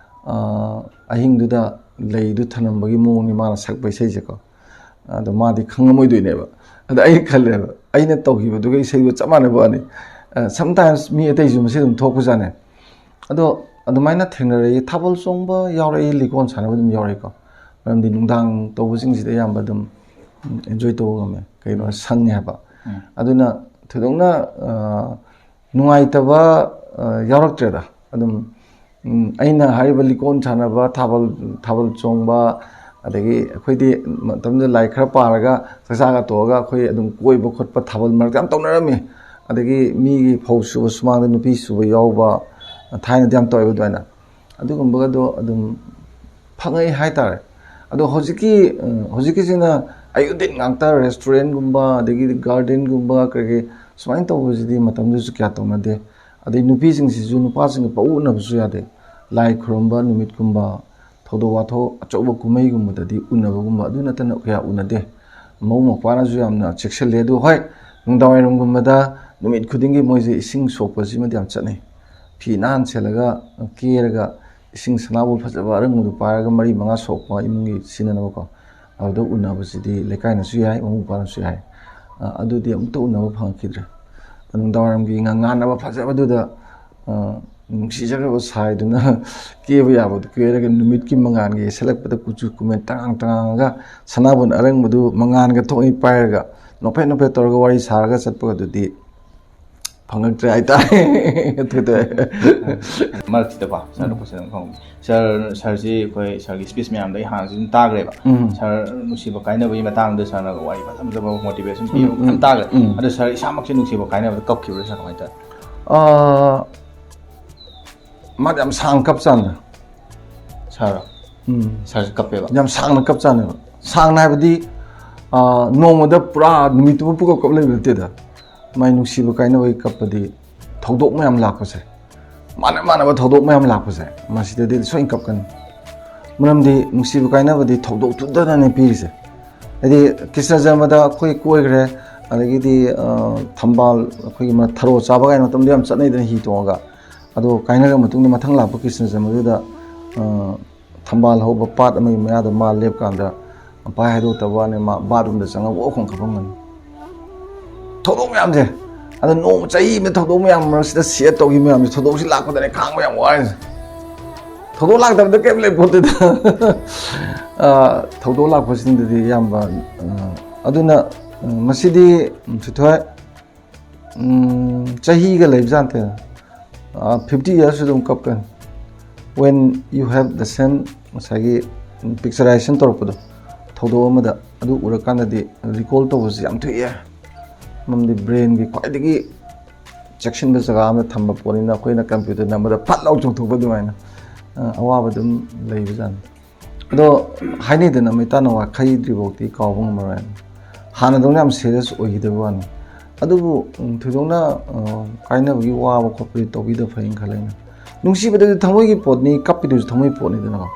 ꯑ, ꯑꯍꯤꯡꯗꯨꯗ ꯂꯩꯗꯨ ꯊꯅꯝꯕꯒꯤ ꯃꯑꯣꯡꯅꯤ ꯃꯥꯅ ꯁꯛꯄ ꯏꯁꯩꯁꯦꯀꯣ꯫ ꯑꯗꯣ ꯃꯥꯗꯤ ꯈꯪꯉꯝꯃꯣꯏꯗꯣꯏꯅꯦꯕ꯫ ꯑꯗ ꯑꯩꯅ ꯈꯜꯂꯦꯕ, ꯑꯩꯅ ꯇꯧꯈꯤꯕꯗꯨꯒ ꯏꯁꯩꯗꯨꯒ ꯆꯞ ꯃꯥꯟꯅꯕ ꯋꯥꯅꯤ꯫ ꯑ, sometimes ꯃꯤ ꯑꯇꯩꯁꯨ ꯃꯁꯤ ꯑꯗꯨꯝ ꯊꯣꯛꯄꯖꯥꯠꯅꯦ꯫ ꯑꯗꯣ, ꯑꯗꯨꯃꯥꯏꯅ ꯊꯦꯡꯅꯔꯛꯏ꯫ ꯊꯥꯕꯜ ꯆꯣꯡꯕ ꯌꯥꯎꯔꯛꯏ, ꯂꯤꯀꯣꯟ ꯁꯥꯟꯅꯕ ꯑꯗꯨꯝ ꯌꯥꯎꯔꯛꯏꯀꯣ꯫ ꯃꯔꯝꯗꯤ ꯅꯨꯡꯗꯥꯡ ꯇꯧꯕꯁꯤꯡꯁꯤꯗ ꯑꯌꯥꯝꯕ ꯑꯗꯨꯝ ꯑꯦꯟꯖꯣꯏ ꯇꯧꯕ ꯉꯝꯃꯦ, ꯀꯩꯅꯣ, ꯁꯪꯉꯦ ꯍꯥꯏꯕ꯫ ꯑꯗꯨꯅ ꯊꯣꯏꯗꯣꯛꯅ ꯅꯨꯡꯉꯥꯏꯇꯕ ꯌꯥꯎꯔꯛꯇ꯭ꯔꯦꯗ꯫ ꯑꯗꯨꯝ ꯑꯩꯅ ꯍꯥꯏꯔꯤꯕ ꯂꯤꯀꯣꯟ ꯁꯥꯟꯅꯕ, ꯊꯥꯕꯜ ꯊꯥꯕꯜ ꯆꯣꯡꯕ, ꯑꯗꯒꯤ ꯑꯩꯈꯣꯏꯗꯤ ꯃꯇꯝꯗꯨꯗ ꯂꯥꯏꯔꯤꯛ ꯈꯔ ꯄꯥꯔꯒ ꯆꯥꯛꯆꯥꯒ ꯇꯣꯛꯑꯒ ꯑꯩꯈꯣꯏ ꯑꯗꯨꯝ ꯀꯣꯏꯕ ꯈꯣꯠꯄ ꯊꯥꯕꯜ ꯃꯔꯛꯇ ꯌꯥꯝ ꯇꯧꯅꯔꯝꯃꯤ꯫ ꯑꯗꯒꯤ ꯃꯤꯒꯤ ꯐꯧ ꯁꯨꯕ ꯁꯨꯃꯥꯡꯗ ꯅꯨꯄꯤ ꯁꯨꯕ ꯌꯥꯎꯕ, ꯊꯥꯏꯅꯗꯤ ꯌꯥꯝ ꯇꯧꯋꯦꯕ ꯑꯗꯨꯃꯥꯏꯅ꯫ ꯑꯗꯨꯒꯨꯝꯕꯒꯗꯣ ꯑꯗꯨꯝ ꯐꯪꯉꯛꯏ ꯍꯥꯏꯇꯥꯔꯦ꯫ ꯑꯗꯣ ꯍꯧꯖꯤꯛꯀꯤ ꯍꯧꯖꯤꯛꯀꯤꯁꯤꯅ ꯑꯌꯨꯛ ꯅꯨꯡꯊꯤꯟ ꯉꯥꯛꯇ ꯔꯦꯁꯇꯨꯔꯦꯟꯒꯨꯝꯕ, ꯑꯗꯒꯤꯗꯤ ꯒꯥꯔꯗꯦꯟꯒꯨꯝꯕ, ꯀꯔꯤ ꯀꯔꯤ ꯁꯨꯃꯥꯏꯅ ꯇꯧꯕꯁꯤꯗꯤ ꯃꯇꯝꯗꯨꯗꯁꯨ ꯀꯌꯥ ꯇꯧꯅꯗꯦ꯫ ꯑꯗꯩ ꯅꯨꯄꯤꯁꯤꯡꯁꯤꯁꯨ ꯅꯨꯄꯥꯁꯤꯡꯒ ꯄꯪꯎ ꯎꯅꯕꯁꯨ ꯌꯥꯗꯦ꯫ ꯂꯥꯏ ꯈꯨꯔꯨꯝꯕ ꯅꯨꯃꯤꯠꯀꯨꯝꯕ, ꯊꯧꯗꯣꯛ ꯋꯥꯊꯣꯛ ꯑꯆꯧꯕ ꯀꯨꯝꯍꯩꯒꯨꯝꯕꯗꯗꯤ ꯎꯅꯕꯒꯨꯝꯕ, ꯑꯗꯨ ꯅꯠꯇꯅ ꯀꯌꯥ ꯎꯅꯗꯦ꯫ ꯃꯕꯨꯡ ꯃꯧꯄ꯭ꯋꯥꯅꯁꯨ ꯌꯥꯝꯅ ꯆꯦꯛꯁꯤꯜꯂꯦ꯫ ꯑꯗꯨ ꯍꯣꯏ, ꯅꯨꯡꯗꯥꯡꯋꯥꯏꯔꯝꯒꯨꯝꯕꯗ ꯅꯨꯃꯤꯠ ꯈꯨꯗꯤꯡꯒꯤ ꯃꯣꯏꯁꯦ ꯏꯁꯤꯡ ꯁꯣꯛꯄꯁꯤꯃꯗꯤ ꯌꯥꯝ ꯆꯠꯅꯩ꯫ ꯐꯤ ꯅꯥꯟ ꯁꯦꯠꯂꯒ, ꯀꯦꯔꯒ, ꯏꯁꯤꯡ ꯁꯅꯥꯕꯨꯜ ꯐꯖꯕ ꯑꯔꯪꯕꯗꯨ ꯄꯥꯏꯔꯒ ꯃꯔꯤ ꯃꯉꯥ ꯁꯣꯛꯄ, ꯏꯃꯨꯡꯒꯤ ꯁꯤꯖꯤꯟꯅꯅꯕꯀꯣ, ꯑꯗꯨꯗ ꯎꯅꯕꯁꯤꯗꯤ ꯂꯩꯀꯥꯏꯅꯁꯨ ꯌꯥꯏ, ꯃꯕꯨꯡ ꯃꯧꯄ꯭ꯋꯥꯅꯁꯨ ꯌꯥꯏ꯫ ꯑ, ꯑꯗꯨꯗꯤ ꯑꯃꯨꯛꯇ ꯎꯅꯕ ꯐꯪꯉꯛꯈꯤꯗ꯭ꯔꯦ꯫ ꯅꯨꯡꯗꯥꯡꯋꯥꯏꯔꯝꯒꯤ ꯉꯥ-, ꯉꯥꯟꯅꯕ ꯐꯖꯕꯗꯨꯗ, ꯑ, ꯅꯨꯡꯁꯤꯖꯈ꯭ꯔꯕ ꯁꯥꯏꯗꯨꯅ ꯀꯦꯕ ꯌꯥꯕꯗꯨ ꯀꯦꯔꯒ, ꯅꯨꯃꯤꯠꯀꯤ ꯃꯉꯥꯜꯒ ꯌꯩꯁꯜꯂꯛꯄꯗ ꯀꯨꯆꯨ ꯀꯨꯃꯦꯟ ꯇꯉꯥꯡ ꯇꯉꯥꯡꯉꯒ, ꯁꯅꯥꯕꯨꯟ ꯑꯔꯪꯕꯗꯨ ꯃꯉꯥꯜꯒ ꯊꯣꯛꯏ ꯄꯥꯏꯔꯒ, ꯅꯣꯛꯐꯦꯠ ꯅꯣꯛꯐꯦꯠ ꯇꯧꯔꯒ ꯋꯥꯔꯤ ꯁꯥꯔꯒ ꯆꯠꯄꯒꯗꯨꯗꯤ ꯐꯪꯉꯛꯇ꯭ꯔꯦ ꯍꯥꯏꯇꯥꯔꯦ꯫ ꯑꯗꯨꯗ ꯃꯔꯛꯁꯤꯗꯀꯣ ꯁꯥꯔꯗ ꯎꯝ꯫ ꯀꯣꯏꯁꯟ ꯑꯃꯈꯛ ꯍꯪꯒꯦ꯫ ꯁꯥꯔ, ꯁꯥꯔꯁꯤ ꯑꯩꯈꯣꯏ ꯁꯥꯔꯒꯤ ꯁ꯭ꯄꯤꯆ ꯃꯌꯥꯝꯗꯣ ꯑꯩ ꯍꯥꯟꯅꯁꯨ ꯑꯗꯨꯝ ꯇꯥꯈ꯭ꯔꯦꯕ꯫ ꯎꯝ꯫ ꯁꯥꯔ ꯅꯨꯡꯁꯤꯕ ꯀꯥꯏꯅꯕꯒꯤ ꯃꯇꯥꯡꯗ ꯁꯥꯔꯅ ꯋꯥꯔꯤ ꯐꯖ ꯐꯖꯕ ꯃꯣꯇꯤꯚꯦꯁꯟ ꯄꯤꯕ ꯎꯝ, ꯃꯌꯥꯝ ꯎꯝ, ꯇꯥꯈ꯭ꯔꯦ꯫ ꯎꯝ꯫ ꯑꯗꯣ ꯁꯥꯔ ꯏꯁꯥꯃꯛꯁꯦ ꯅꯨꯡꯁꯤꯕ ꯀꯥꯏꯅꯕꯗ ꯀꯞꯈꯤꯕ꯭ꯔꯥ ꯁꯥꯔ, ꯀꯃꯥꯏꯅ ꯇꯧꯋꯤ? ꯑꯥ, ꯃꯥꯗꯤ ꯌꯥꯝ ꯁꯥꯡꯅ ꯀꯞꯆꯥꯅꯤ꯫ ꯁꯥꯔ? ꯎꯝ꯫ ꯁꯥꯔꯁꯦ ꯀꯞꯄꯦꯕ? ꯌꯥꯝ ꯁꯥꯡꯅ ꯀꯞꯆꯥꯅꯦꯕ꯫ ꯁꯥꯡꯅ ꯍꯥꯏꯕꯗꯤ, ꯑꯥ, ꯅꯣꯡꯃꯗ ꯄꯨꯔꯥ ꯅꯨꯃꯤꯠꯇꯨꯃ ꯄꯨꯀꯞ ꯀꯞ ꯂꯩꯕ ꯅꯠꯇꯦꯗ꯫ ꯃꯥꯏ ꯅꯨꯡꯁꯤꯕ ꯀꯥꯏꯅꯕꯒꯤ ꯀꯞꯄꯗꯤ ꯊꯧꯗꯣꯛ ꯃꯌꯥꯝ ꯂꯥꯛꯄꯁꯦ, ꯃꯥꯟꯅ ꯃꯥꯟꯅꯕ ꯊꯧꯗꯣꯛ ꯃꯌꯥꯝ ꯂꯥꯛꯄꯁꯦ, ꯃꯁꯤꯗꯗꯤ ꯁꯣꯏꯅ ꯀꯞꯀꯅꯤ꯫ ꯃꯔꯝꯗꯤ ꯅꯨꯡꯁꯤꯕ ꯀꯥꯏꯅꯕꯗꯤ ꯊꯧꯗꯣꯛꯇꯨꯗꯅꯅꯦ ꯄꯤꯔꯤꯁꯦ꯫ ꯍꯥꯏꯗꯤ ꯀ꯭ꯔꯤꯁꯅ ꯖꯔꯃꯗ ꯑꯩꯈꯣꯏ ꯀꯣꯏꯈ꯭ꯔꯦ, ꯑꯗꯒꯤꯗꯤ, ꯑ, ꯊꯝꯕꯥꯜ, ꯑꯩꯈꯣꯏꯒꯤ ꯃ-, ꯊꯔꯣ ꯆꯥꯕ ꯀꯥꯏꯅ ꯃꯇꯝꯗ ꯌꯥꯝ ꯆꯠꯅꯩꯗꯅ, ꯍꯤ ꯇꯣꯡꯉꯒ꯫ ꯑꯗꯣ ꯀꯥꯏꯅꯔ ꯃꯇꯨꯡꯗ ꯃꯊꯪ ꯂꯥꯛꯄ ꯀ꯭ꯔꯤꯁꯅ ꯖꯔꯃꯗꯨꯗ, ꯑ, ꯊꯝꯕꯥꯜ ꯍꯧꯕ ꯄꯥꯠ ꯑꯃꯒꯤ ꯃꯌꯥꯗ ꯃꯥ ꯂꯦꯞꯀꯥꯟꯗ ꯃꯄꯥ ꯍꯥꯏꯗꯣꯛꯇꯕ ꯋꯥꯅꯤ, ꯃꯥ ꯕꯥꯠꯔꯨꯝꯗ ꯆꯪꯉꯒ ꯑꯣꯛ ꯈꯣꯡ ꯀꯞꯄꯝꯒꯅꯤ꯫ ꯊꯧꯗꯣꯛ ꯃꯌꯥꯝꯁꯦ, ꯑꯗ ꯅꯣꯡꯃ ꯆꯍꯤ ꯑꯃꯗ ꯊꯧꯗꯣꯛ ꯃꯌꯥꯝ ꯃꯔꯛꯁꯤꯗ ꯁꯤꯌꯔ ꯇꯧꯈꯤꯕ ꯃꯌꯥꯝꯁꯦ, ꯊꯧꯗꯣꯛꯁꯤ ꯂꯥꯛꯄꯗꯅꯦ ꯈꯥꯡꯕ ꯌꯥꯝ ꯋꯥꯔꯤꯁꯦ꯫ ꯊꯧꯗꯣꯛ ꯂꯥꯛꯇꯕꯗ ꯀꯔꯤꯝ ꯂꯩ ꯄꯣꯠꯇꯦꯗ꯫ ꯑ, ꯊꯧꯗꯣꯛ ꯂꯥꯛꯄꯁꯤꯡꯗꯗꯤ ꯑꯌꯥꯝꯕ, ꯑ, ꯑꯗꯨꯅ, ꯎꯝ, ꯃꯁꯤꯗꯤ, ꯎꯝ, ꯊꯣꯏꯊꯣꯏ, ꯎꯝ, ꯆꯍꯤꯒ ꯂꯩꯕꯖꯥꯠ ꯅꯠꯇꯦꯗ꯫ ꯑ, fifty years ꯑꯗꯨꯝ ꯀꯞꯀꯅꯤ꯫ When you have the same, ꯉꯁꯥꯏꯒꯤ, ꯎꯝ, picturization ꯇꯧꯔꯛꯄꯗꯣ, ꯊꯧꯗꯣꯛ ꯑꯃꯗ ꯑꯗꯨ ꯎꯔꯀꯥꯟꯗꯗꯤ recall ꯇꯧꯕꯁꯦ ꯌꯥꯝ ꯊꯨꯏꯌꯦ꯫ ꯃꯔꯝꯗꯤ brainꯒꯤ ꯈ꯭ꯋꯥꯏꯗꯒꯤ ꯆꯦꯛꯁꯤꯟꯕ ꯖꯒꯥ ꯑꯃꯗ ꯊꯝꯕ ꯄꯣꯠꯅꯤꯅ, ꯑꯩꯈꯣꯏꯅ computer ꯅꯝꯕꯗ ꯐꯠ ꯂꯥꯎ ꯆꯣꯡꯊꯣꯛꯄ ꯑꯗꯨꯃꯥꯏꯅ, ꯑ, ꯑꯋꯥꯕ ꯑꯗꯨꯝ ꯂꯩꯕꯖꯥꯠꯅꯤ꯫ ꯑꯗꯣ ꯍꯥꯏꯅꯩꯗꯅ, "ꯃꯩꯇꯥꯟꯅ ꯋꯥꯈꯩꯗ꯭ꯔꯤꯐꯥꯎꯗꯤ ꯀꯥꯎꯕ ꯉꯝꯃꯔꯣꯏ" ꯍꯥꯏꯅ꯫ ꯍꯥꯟꯅꯗꯧꯅ ꯌꯥꯝ serious ꯑꯣꯏꯈꯤꯗꯕ ꯋꯥꯅꯤ꯫ ꯑꯗꯨꯕꯨ, ꯎꯝ, ꯊꯣꯏꯗꯣꯛꯅ, ꯑ, ꯀꯥꯏꯅꯕꯒꯤ ꯋꯥꯕ ꯈꯣꯠꯄꯗꯤ ꯇꯧꯕꯤꯗꯕ ꯐꯩꯅ ꯈꯜꯂꯦ ꯑꯩꯅ꯫ ꯅꯨꯡꯁꯤꯕꯗꯨꯗꯤ ꯊꯃꯣꯏꯒꯤ ꯄꯣꯠꯅꯤ, ꯀꯞꯄꯤꯗꯨꯁꯨ ꯊꯃꯣꯏ ꯄꯣꯠꯅꯤꯗꯅꯀꯣ꯫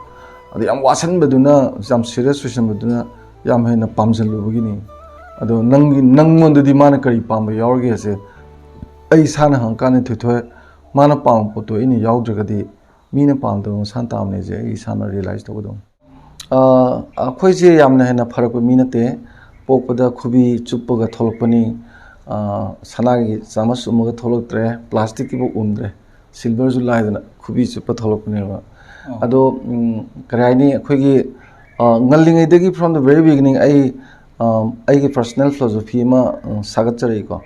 ꯑꯗ ꯌꯥꯝ ꯋꯥꯁꯟꯕꯗꯨꯅ, ꯌꯥꯝ serious ꯑꯣꯏꯁꯟꯕꯗꯨꯅ ꯌꯥꯝ ꯍꯦꯟꯅ ꯄꯥꯝꯁꯤꯜꯂꯨꯕꯒꯤꯅꯤ꯫ ꯑꯗꯣ ꯅꯪꯒꯤ, ꯅꯪꯉꯣꯟꯗꯗꯤ ꯃꯥꯅ ꯀꯔꯤ ꯄꯥꯝꯕ ꯌꯥꯎꯔꯒꯦꯁꯦ ꯑꯩ ꯏꯁꯥꯅ ꯍꯪꯉꯀꯥꯟꯗ, ꯊꯣꯏꯊꯣꯏ, ꯃꯥꯅ ꯄꯥꯝꯕ ꯄꯣꯠꯇꯣ ꯑꯩꯅ ꯌꯥꯎꯗ꯭ꯔꯒꯗꯤ ꯃꯤꯅ ꯄꯥꯝꯗꯕ ꯃꯁꯥꯅ ꯇꯥꯕꯅꯦꯁꯦ ꯑꯩ ꯏꯁꯥꯅ realize ꯇꯧꯒꯗꯧꯅꯤ꯫ ꯑ, ꯑꯩꯈꯣꯏꯁꯦ ꯌꯥꯝꯅ ꯍꯦꯟꯅ ꯐꯔꯛꯄ ꯃꯤ ꯅꯠꯇꯦ꯫ ꯄꯣꯛꯄꯗ ꯈꯨꯕꯤ ꯆꯨꯞꯄꯒ ꯊꯣꯛꯂꯛꯄꯅꯤ꯫ ꯑ, ꯁꯅꯥꯒꯤ ꯆꯥꯃꯁ ꯎꯝꯃꯒ ꯊꯣꯛꯂꯛꯇ꯭ꯔꯦ, plasticꯀꯤꯐꯥꯎ ꯎꯝꯗ꯭ꯔꯦ꯫ Silverꯁꯨ ꯂꯥꯏꯗꯅ ꯈꯨꯕꯤ ꯆꯨꯞꯄ ꯊꯣꯛꯂꯛꯄꯅꯦꯕ꯫ ꯑꯣ꯫ ꯑꯗꯣ, ꯎꯝ, ꯀꯔꯤ ꯍꯥꯏꯅꯤ, ꯑꯩꯈꯣꯏꯒꯤ, ꯑ, ꯉꯜꯂꯤꯉꯩꯗꯒꯤ, from the very beginning, ꯑꯩ, ꯑ, ꯑꯩꯒꯤ personal philosophy ꯑꯃ, ꯑ, ꯁꯥꯒꯠꯆꯔꯛꯏꯀꯣ꯫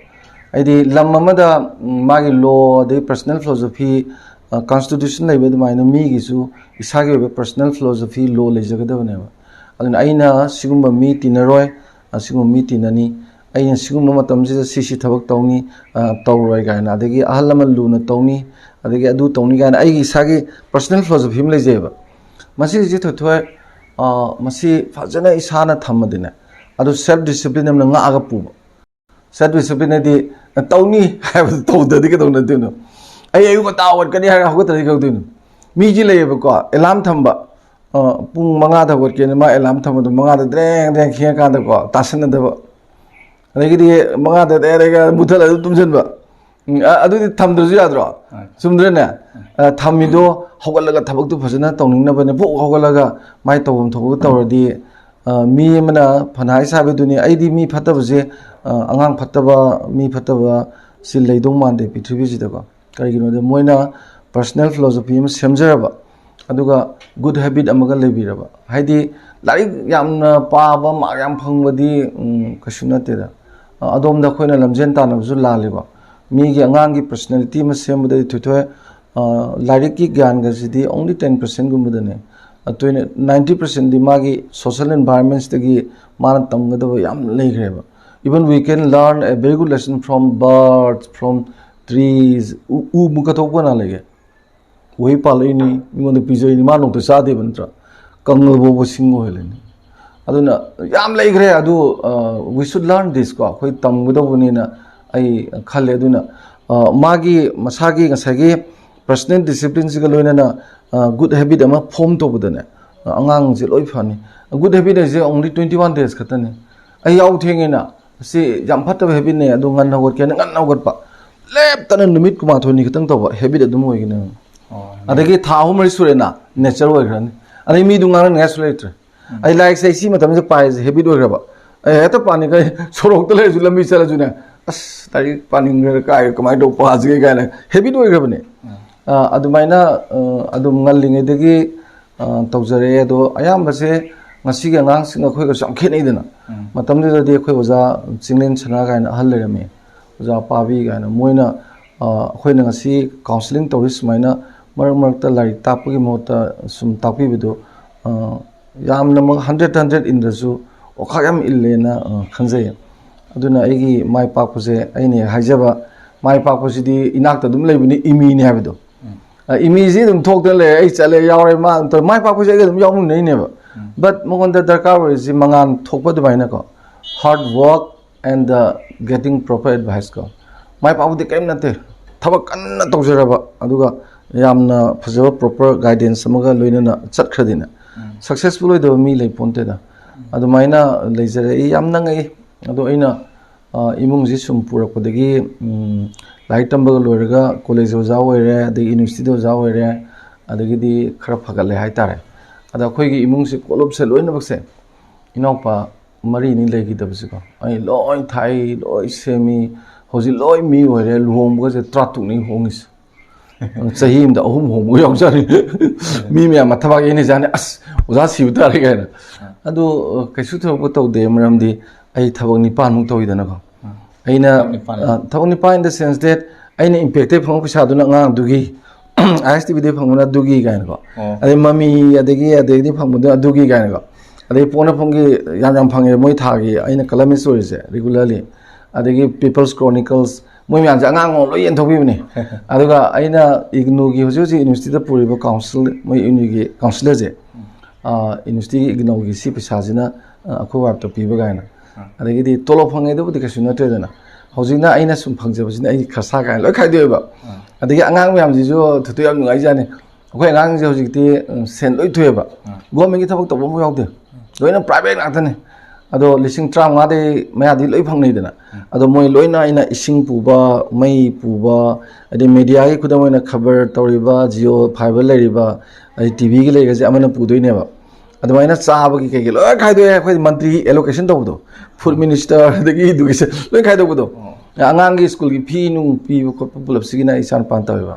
ꯍꯥꯏꯗꯤ ꯂꯝ ꯑꯃꯗ, ꯎꯝ, ꯃꯥꯒꯤ law, ꯑꯗꯩ personal philosophy, ꯑ, constitution ꯂꯩꯕ ꯑꯗꯨꯃꯥꯏꯅ ꯃꯤꯒꯤꯁꯨ ꯏꯁꯥꯒꯤ ꯑꯣꯏꯕ personal philosophy, law ꯂꯩꯖꯒꯗꯕꯅꯦꯕ꯫ ꯑꯗꯨꯅ ꯑꯩꯅ ꯁꯤꯒꯨꯝꯕ ꯃꯤ ꯇꯤꯟꯅꯔꯣꯏ, ꯑ, ꯁꯤꯒꯨꯝꯕ ꯃꯤ ꯇꯤꯟꯅꯅꯤ, ꯑꯩꯅ ꯁꯤꯒꯨꯝꯕ ꯃꯇꯝꯁꯤꯗ ꯁꯤ ꯁꯤ ꯊꯕꯛ ꯇꯧꯅꯤ, ꯑ, ꯇꯧꯔꯣꯏ ꯀꯥꯏꯅ, ꯑꯗꯒꯤ ꯑꯍꯜ ꯂꯃꯟ ꯂꯨꯅ ꯇꯧꯅꯤ, ꯑꯗꯒꯤ ꯑꯗꯨ ꯇꯧꯅꯤ ꯀꯥꯏꯅ ꯑꯩꯒꯤ ꯏꯁꯥꯒꯤ personal philosophy ꯑꯃ ꯂꯩꯖꯩꯑꯕ꯫ ꯃꯁꯤꯁꯦ ꯊꯣꯏꯊꯣꯏ, ꯑ, ꯃꯁꯤ ꯐꯖꯅ ꯏꯁꯥꯅ ꯊꯝꯃꯗꯤꯅꯦ, ꯑꯗꯨ self discipline ꯑꯃꯅ ꯉꯥꯛꯑꯒ ꯄꯨꯕ꯫ Self discipline ꯍꯥꯏꯗꯤ ꯇꯧꯅꯤ ꯍꯥꯏꯕꯗꯨ ꯇꯧꯗ꯭ꯔꯗꯤ ꯀꯩꯗꯧꯅꯗꯣꯏꯅꯣ? ꯑꯩ ꯑꯌꯨꯛ ꯉꯟꯇꯥ ꯍꯧꯒꯠꯀꯅꯤ ꯍꯥꯏꯔꯒ ꯍꯧꯒꯠꯇ꯭ꯔꯗꯤ ꯀꯩꯗꯧꯗꯣꯏꯅꯣ? ꯃꯤꯁꯤ ꯂꯩꯌꯦꯕꯀꯣ, alarm ꯊꯝꯕ, ꯑ, ꯄꯨꯡ ꯃꯉꯥꯗ ꯍꯧꯒꯠꯀꯦꯅ ꯃꯥ alarm ꯊꯝꯕꯗꯣ ꯃꯉꯥꯗ ꯗ꯭ꯔꯦꯡ ꯗ꯭ꯔꯦꯡ ꯈꯤꯡꯉꯀꯥꯟꯗꯀꯣ, ꯇꯥꯁꯟꯅꯗꯕ꯫ ꯑꯗꯒꯤꯗꯤ ꯃꯉꯥꯗ ꯗ꯭ꯔꯦꯡ ꯗ꯭ꯔꯦꯡ ꯃꯨꯊꯠꯂꯒ ꯑꯗꯨꯝ ꯇꯨꯝꯁꯤꯟꯕ꯫ ꯎꯝ, ꯑ-, ꯑꯗꯨꯗꯤ ꯊꯝꯗ꯭ꯔꯁꯨ ꯌꯥꯗ꯭ꯔꯣ? ꯍꯣꯏ꯫ ꯆꯨꯝꯗ꯭ꯔꯅꯦ? ꯑ, ꯊꯝꯃꯤꯗꯣ ꯍꯧꯒꯠꯂꯒ ꯊꯕꯛꯇꯨ ꯐꯖꯅ ꯇꯧꯅꯤꯡꯅꯕꯅꯦ꯫ ꯄꯣꯛ ꯍꯧꯒꯠꯂꯒ ꯃꯥꯏ ꯇꯧꯐꯝ ꯊꯣꯛꯄꯗꯨ ꯇꯧꯔꯗꯤ, ꯑ, ꯃꯤ ꯑꯃꯅ ꯐꯅ ꯍꯥꯏ ꯁꯥꯕꯗꯨꯅꯤ, "ꯑꯩꯗꯤ ꯃꯤ ꯐꯠꯇꯕꯁꯦ, ꯑ, ꯑꯉꯥꯡ ꯐꯠꯇꯕ, ꯃꯤ ꯐꯠꯇꯕ ꯁꯤ ꯂꯩꯗꯧ ꯃꯥꯟꯗꯦ ꯄ꯭ꯔꯤꯊꯤꯕꯤꯁꯤꯗꯀꯣ"꯫ ꯀꯔꯤꯒꯤꯅꯣꯗ ꯃꯣꯏꯅ personal philosophy ꯑꯃ ꯁꯦꯝꯖꯔꯕ, ꯑꯗꯨꯒ ꯒꯨꯗ ꯍꯦꯕꯤꯠ ꯑꯃꯒ ꯂꯩꯕꯤꯔꯕ, ꯍꯥꯏꯗꯤ ꯂꯥꯏꯔꯤꯛ ꯌꯥꯝꯅ ꯄꯥꯕ, ꯃꯥꯔꯛ ꯌꯥꯝ ꯐꯪꯕꯗꯤ ꯎꯝ, ꯀꯩꯁꯨ ꯅꯠꯇꯦꯗ꯫ ꯑ, ꯑꯗꯣꯝꯗ ꯑꯩꯈꯣꯏꯅ ꯂꯝꯖꯦꯟ ꯇꯥꯟꯅꯕꯁꯨ ꯂꯥꯜꯂꯤꯀꯣ꯫ ꯃꯤꯒꯤ ꯑꯉꯥꯡꯒꯤ ꯄꯔꯁꯅꯦꯂꯤꯇꯤ ꯑꯃ ꯁꯦꯝꯕꯗꯗꯤ ꯊꯣꯏꯊꯣꯏ, ꯑ, ꯂꯥꯏꯔꯤꯛꯀꯤ ꯒ꯭ꯌꯥꯟꯒꯁꯤꯗꯤ only ten percentꯒꯨꯝꯕꯗꯅꯦ꯫ ꯑꯗꯨꯅ ninety percentꯗꯤ ꯃꯥꯒꯤ social environmentsꯇꯒꯤ ꯃꯥꯅ ꯇꯝꯒꯗꯕ ꯌꯥꯝ ꯂꯩꯈ꯭ꯔꯦꯕ꯫ Even we can learn a very good lesson from birds, from trees. ꯎ, ꯎ ꯃꯨꯛ ꯀꯠꯊꯣꯛꯄ ꯀꯅꯥ ꯂꯩꯒꯦ? ꯎꯍꯩ ꯄꯥꯜꯂꯛꯏꯅꯤ, ꯃꯤꯉꯣꯟꯗ ꯄꯤꯖꯔꯤꯅꯤ, ꯃꯥ ꯅꯣꯡꯇ ꯆꯥꯗꯦꯕ ꯅꯠꯇ꯭ꯔꯥ? ꯀꯪꯂꯕ ꯐꯥꯎꯕ ꯁꯤꯡ ꯑꯣꯏꯍꯜꯂꯤꯅꯤ꯫ ꯑꯗꯨꯅ ꯌꯥꯝ ꯂꯩꯈ꯭ꯔꯦ ꯑꯗꯨ, ꯑ, we should learn this ꯀꯣ, ꯑꯩꯈꯣꯏ ꯇꯝꯒꯗꯧꯕꯅꯦꯅ ꯑꯩ ꯈꯜꯂꯦ꯫ ꯑꯗꯨꯅ ꯑ, ꯃꯥꯒꯤ ꯃꯁꯥꯒꯤ ꯉꯁꯥꯏꯒꯤ personal disciplineꯁꯤꯒ ꯂꯣꯏꯅꯅ ꯒꯨꯗ ꯍꯦꯕꯤꯠ ꯑꯃ ꯐꯣꯝ ꯇꯧꯕꯗꯅꯦ, ꯑ, ꯑꯉꯥꯡꯁꯦ ꯂꯣꯏ ꯐꯅꯤ꯫ ꯒꯨꯗ ꯍꯦꯕꯤꯠ ꯍꯥꯏꯁꯦ only twenty one days ꯈꯛꯇꯅꯤ꯫ ꯑꯩ ꯌꯥꯎ ꯊꯦꯡꯉꯦꯅ, ꯑꯁꯤ ꯌꯥꯝ ꯐꯠꯇꯕ ꯍꯦꯕꯤꯠꯅꯦ, ꯑꯗꯨ ꯉꯟꯅ ꯍꯧꯒꯠꯀꯦꯅ ꯉꯟꯅ ꯍꯧꯒꯠꯄ, ꯂꯦꯞꯇꯅ ꯅꯨꯃꯤꯠ ꯀꯨꯟꯃꯥꯊꯣꯏꯅꯤ ꯈꯛꯇꯪ ꯇꯧꯕ ꯍꯦꯕꯤꯠ ꯑꯗꯨꯝ ꯑꯣꯏꯒꯅꯤ꯫ ꯑꯣ, ꯑꯗꯒꯤ ꯊꯥ ꯑꯍꯨꯝ ꯃꯔꯤ ꯁꯨꯔꯦꯅ ꯅꯦꯆꯔ ꯑꯣꯏꯈ꯭ꯔꯅꯤ꯫ ꯑꯗꯩ ꯃꯤꯗꯨ ꯉꯥꯡꯅꯅꯤꯡꯉꯥꯏꯁꯨ ꯂꯩꯇ꯭ꯔꯦ꯫ ꯑꯩ ꯂꯥꯏꯔꯤꯛꯁꯦ ꯑꯩ ꯁꯤ ꯃꯇꯝꯁꯤꯗ ꯄꯥꯏꯁꯦ ꯍꯦꯕꯤꯠ ꯑꯣꯏꯈ꯭ꯔꯕ꯫ ꯑꯩ ꯍꯦꯛꯇ ꯄꯥꯅꯤꯡꯈ꯭ꯔꯦ꯫ ꯁꯣꯔꯣꯛꯇ ꯂꯩꯔꯁꯨ, ꯂꯝꯕꯤ ꯆꯠꯂꯁꯨꯅꯦ, "ꯑꯁ, ꯂꯥꯏꯔꯤꯛ ꯄꯥꯅꯤꯡꯈ꯭ꯔꯦ, ꯀꯥꯏ, ꯀꯃꯥꯏꯅ ꯇꯧꯕ ꯄꯥꯁꯤꯒꯦ?" ꯀꯥꯏꯅ ꯍꯦꯕꯤꯠ ꯑꯣꯏꯈ꯭ꯔꯕꯅꯦ꯫ ꯑ, ꯑꯗꯨꯃꯥꯏꯅ, ꯑ, ꯑꯗꯨꯝ ꯉꯜꯂꯤꯉꯩꯗꯒꯤ, ꯑ, ꯇꯧꯖꯔꯛꯑꯦ꯫ ꯑꯗꯣ ꯑꯌꯥꯝꯕꯁꯦ ꯉꯁꯤꯒꯤ ꯑꯉꯥꯡꯁꯤꯡ ꯑꯩꯈꯣꯏꯒꯁꯨ ꯌꯥꯝ ꯈꯦꯠꯅꯩꯗꯅ꯫ ꯃꯇꯝꯗꯨꯗꯗꯤ ꯑꯩꯈꯣꯏ ꯑꯣꯖꯥ ꯆꯤꯡꯂꯦꯟ ꯁꯅꯥ ꯀꯥꯏꯅ ꯑꯍꯜ ꯂꯩꯔꯝꯃꯤ, ꯑꯣꯖꯥ ꯄꯥꯕꯤ ꯀꯥꯏꯅ꯫ ꯃꯣꯏꯅ, ꯑ, ꯑꯩꯈꯣꯏꯅ ꯉꯁꯤ ꯀꯥꯎꯟꯁꯤꯂꯤꯡ ꯇꯧꯔꯤ ꯁꯨꯃꯥꯏꯅ ꯃꯔꯛ ꯃꯔꯛꯇ ꯂꯥꯏꯔꯤꯛ ꯇꯥꯛꯄꯒꯤ ꯃꯍꯨꯠꯇ ꯁꯨꯝ ꯇꯥꯛꯄꯤꯕꯗꯣ, ꯑ, ꯌꯥꯝꯅꯃꯛ hundred hundred ꯏꯟꯗ꯭ꯔꯁꯨ ꯋꯥꯈꯜ ꯌꯥꯝ ꯏꯜꯂꯦꯅ, ꯑ, ꯈꯟꯖꯩ꯫ ꯑꯗꯨꯅ ꯑꯩꯒꯤ ꯃꯥꯏ ꯄꯥꯛꯄꯁꯦ, ꯑꯩꯅ ꯍꯦꯛ ꯍꯥꯏꯖꯕ, ꯃꯥꯏ ꯄꯥꯛꯄꯁꯤꯗꯤ ꯏꯅꯥꯛꯇ ꯑꯗꯨꯝ ꯂꯩꯕꯅꯤ, ꯏꯃꯤꯅꯤ ꯍꯥꯏꯕꯗꯣ꯫ ꯑ, ꯏꯃꯤꯁꯤ ꯑꯗꯨꯝ ꯊꯣꯛꯇꯅ ꯂꯩꯔꯦ, ꯑꯩ ꯆꯠꯂꯦ, ꯌꯥꯎꯔꯦ, ꯃꯥ ꯑꯗꯨꯝ ꯇꯧꯔꯦ, ꯃꯥꯏ ꯄꯥꯛꯄꯁꯦ ꯑꯩꯒ ꯑꯗꯨꯝ ꯌꯥꯎꯃꯤꯟꯅꯩꯅꯦꯕ꯫ But ꯃꯉꯣꯟꯗ ꯗꯔꯀꯥꯔ ꯑꯣꯏꯔꯤꯁꯤ ꯃꯉꯥꯜ ꯊꯣꯛꯄ ꯑꯗꯨꯃꯥꯏꯅꯀꯣ, hard work and the getting proper advice ꯀꯣ꯫ ꯃꯥꯏ ꯄꯥꯛꯄꯗꯤ ꯀꯔꯤꯝ ꯅꯠꯇꯦ, ꯊꯕꯛ ꯀꯟꯅ ꯇꯧꯖꯔꯕ, ꯑꯗꯨꯒ ꯌꯥꯝꯅ ꯐꯖꯕ proper guidance ꯑꯃꯒ ꯂꯣꯏꯅꯅ ꯆꯠꯈ꯭ꯔꯗꯤꯅꯦ, successful ꯑꯣꯏꯗꯕ ꯃꯤ ꯂꯩ ꯄꯣꯟꯇꯦꯗ꯫ ꯑꯗꯨꯃꯥꯏꯅ ꯂꯩꯖꯔꯦ꯫ ꯑꯩ ꯌꯥꯝ ꯅꯪꯉꯛꯏ꯫ ꯑꯗꯣ ꯑꯩꯅ, ꯑ, ꯏꯃꯨꯡꯁꯤ ꯁꯨꯝ ꯄꯨꯔꯛꯄꯗꯒꯤ, ꯎꯝ, ꯂꯥꯏꯔꯤꯛ ꯇꯝꯕꯒ ꯂꯣꯏꯔꯒ ꯀꯣꯂꯦꯖ ꯑꯣꯖꯥ ꯑꯣꯏꯔꯦ, ꯑꯗꯒꯤ ꯌꯨꯅꯤꯚꯔꯁꯤꯇꯤꯗ ꯑꯣꯖꯥ ꯑꯣꯏꯔꯦ, ꯑꯗꯒꯤꯗꯤ ꯈꯔ ꯐꯒꯠꯂꯦ ꯍꯥꯏꯇꯥꯔꯦ꯫ ꯑꯗ ꯑꯩꯈꯣꯏꯒꯤ ꯏꯃꯨꯡꯁꯤ ꯀꯣꯂꯨꯞꯁꯦ ꯂꯣꯏꯅꯃꯛꯁꯦ ꯏꯅꯥꯎꯄꯥ ꯃꯔꯤꯅꯤ ꯂꯩꯈꯤꯗꯕꯁꯤꯀꯣ꯫ ꯑꯩ ꯂꯣꯏ ꯊꯥꯛꯏ, ꯂꯣꯏ ꯁꯦꯝꯃꯤ꯫ ꯍꯧꯖꯤꯛ ꯂꯣꯏ ꯃꯤ ꯑꯣꯏꯔꯦ꯫ ꯂꯨꯍꯣꯡꯕꯒꯁꯦ ꯇꯔꯥ ꯇꯔꯨꯛꯅꯤ ꯍꯣꯡꯉꯤꯁꯦ꯫ ꯆꯍꯤ ꯑꯃꯗ ꯑꯍꯨꯝ ꯍꯣꯡꯕ ꯌꯥꯎꯖꯥꯠꯅꯤ꯫ ꯃꯤ ꯃꯌꯥꯝ ꯃꯊꯕꯥꯛ ꯌꯩꯅꯖꯥꯠꯅꯤ, "ꯑꯁ, ꯑꯣꯖꯥ ꯁꯤꯕ ꯇꯥꯔꯦ" ꯀꯥꯏꯅ꯫ ꯑꯗꯨ, ꯑ, ꯀꯩꯁꯨ ꯊꯣꯏꯗꯣꯛꯄ ꯇꯧꯗꯦ, ꯃꯔꯝꯗꯤ ꯑꯩ ꯊꯕꯛ ꯅꯤꯄꯥꯟꯃꯨꯛ ꯇꯧꯋꯤꯗꯅꯀꯣ꯫ ꯑꯩꯅ, ꯊꯕꯛ ꯅꯤꯄꯥꯟ꯫ ꯑ, ꯊꯕꯛ ꯅꯤꯄꯥꯟ in the sense that ꯑꯩꯅ ꯏꯝꯄꯦꯛꯇꯩ ꯐꯪꯕ ꯄꯩꯁꯥꯗꯨꯅ ꯑꯉꯥꯡꯗꯨꯒꯤ, ꯑꯥꯏ ꯑꯦꯁ ꯇꯤ ꯚꯤꯗꯩ ꯐꯪꯕꯅ ꯑꯗꯨꯒꯤ ꯀꯥꯏꯅꯀꯣ꯫ ꯑꯣ꯫ ꯑꯗꯩ ꯃꯃꯤ, ꯑꯗꯒꯤ, ꯑꯗꯩꯗꯤ ꯐꯪꯕꯗꯨꯅ ꯑꯗꯨꯒꯤ ꯀꯥꯏꯅꯀꯣ꯫ ꯑꯗꯩ ꯄꯣꯛꯅꯐꯝꯒꯤ ꯌꯥꯝ ꯌꯥꯝ ꯐꯪꯉꯦ ꯃꯣꯏ ꯊꯥꯒꯤ, ꯑꯩꯅ columnist ꯑꯣꯏꯔꯤꯁꯦ regularly꯫ ꯑꯗꯒꯤ People's Chronicles, ꯃꯣꯏ ꯃꯌꯥꯝꯁꯦ ꯑꯉꯥꯡ ꯂꯣꯏ ꯌꯦꯟꯊꯣꯛꯄꯤꯕꯅꯦ꯫ ꯑꯗꯨꯒ ꯑꯩꯅ ꯏꯒꯅꯧꯒꯤ ꯍꯧꯖꯤꯛ ꯍꯧꯖꯤꯛ ꯌꯨꯅꯤꯚꯔꯁꯤꯇꯤꯗ ꯄꯨꯔꯤꯕ council, ꯃꯣꯏ ꯏꯒꯅꯧꯒꯤ councillorꯁꯦ, ꯑ, ꯌꯨꯅꯤꯚꯔꯁꯤꯇꯤꯒꯤ ꯏꯒꯅꯧꯒꯤ ꯁꯤ ꯄꯩꯁꯥꯁꯤꯅ, ꯑ, ꯑꯩꯈꯣꯏ ꯋꯥꯏꯐꯇ ꯄꯤꯕ ꯀꯥꯏꯅ꯫ ꯑꯗꯒꯤꯗꯤ ꯇꯣꯂꯣꯞ ꯐꯪꯉꯦ, ꯑꯗꯨꯕꯨꯗꯤ ꯀꯩꯁꯨ ꯅꯠꯇ꯭ꯔꯦꯗꯅ꯫ ꯍꯧꯖꯤꯛꯅ ꯑꯩꯅ ꯁꯨꯝ ꯐꯪꯖꯕꯁꯤꯅ ꯑꯩꯒꯤ ꯈꯔꯁꯥ ꯀꯥꯏꯅ ꯂꯣꯏ ꯈꯥꯏꯗꯣꯛꯑꯦꯕ꯫ ꯑꯗꯒꯤ ꯑꯉꯥꯡ ꯃꯌꯥꯝꯁꯤꯁꯨ ꯊꯣꯏꯊꯣꯏ ꯌꯥꯝ ꯅꯨꯡꯉꯥꯏꯖꯥꯠꯅꯤ꯫ ꯑꯩꯈꯣꯏ ꯑꯉꯥꯡꯁꯦ ꯍꯧꯖꯤꯛꯇꯤ, ꯎꯝ, ꯁꯦꯟ ꯂꯣꯏ ꯊꯣꯛꯑꯦꯕ꯫ Governmentꯀꯤ ꯊꯕꯛ ꯇꯧꯕ ꯑꯃꯐꯥꯎ ꯌꯥꯎꯗꯦ꯫ ꯂꯣꯏꯅ private ꯉꯥꯛꯇꯅꯤ꯫ ꯑꯗꯣ ꯂꯤꯁꯤꯡ ꯇꯔꯥꯃꯉꯥꯗꯩ ꯃꯌꯥꯗꯤ ꯂꯣꯏ ꯐꯪꯅꯩꯗꯅ꯫ ꯑꯗꯣ ꯃꯣꯏ ꯂꯣꯏꯅ ꯑꯩꯅ ꯏꯁꯤꯡ ꯄꯨꯕ, ꯃꯩ ꯄꯨꯕ, ꯑꯗꯩ mediaꯒꯤ ꯈꯨꯗꯝ ꯑꯣꯏꯅ ꯈꯕꯔ ꯇꯧꯔꯤꯕ, Jio fiber ꯂꯩꯔꯤꯕ, ꯑꯗꯩ ꯇꯤ ꯚꯤꯒꯤ ꯂꯩꯔꯤꯁꯦ ꯑꯃꯅ ꯄꯨꯗꯣꯏꯅꯦꯕ꯫ ꯑꯗꯨꯃꯥꯏꯅ ꯆꯥꯕꯒꯤ ꯀꯩꯀꯩ ꯂꯣꯏ ꯈꯥꯏꯗꯣꯛꯑꯦ꯫ ꯑꯩꯈꯣꯏ ꯃꯟꯇ꯭ꯔꯤ allocation ꯇꯧꯕꯗꯣ, food minister ꯑꯗꯒꯤ education ꯂꯣꯏ ꯈꯥꯏꯗꯣꯛꯄꯗꯣ꯫ ꯑꯉꯥꯡꯒꯤ ꯁ꯭ꯀꯨꯜꯒꯤ ꯐꯤ ꯅꯨꯡ ꯄꯤꯕ ꯈꯣꯠꯄ ꯄꯨꯂꯞꯁꯤꯒꯤꯅ ꯑꯩ ꯏꯆꯥ ꯅꯨꯄꯥꯅ ꯇꯧꯋꯦꯕ꯫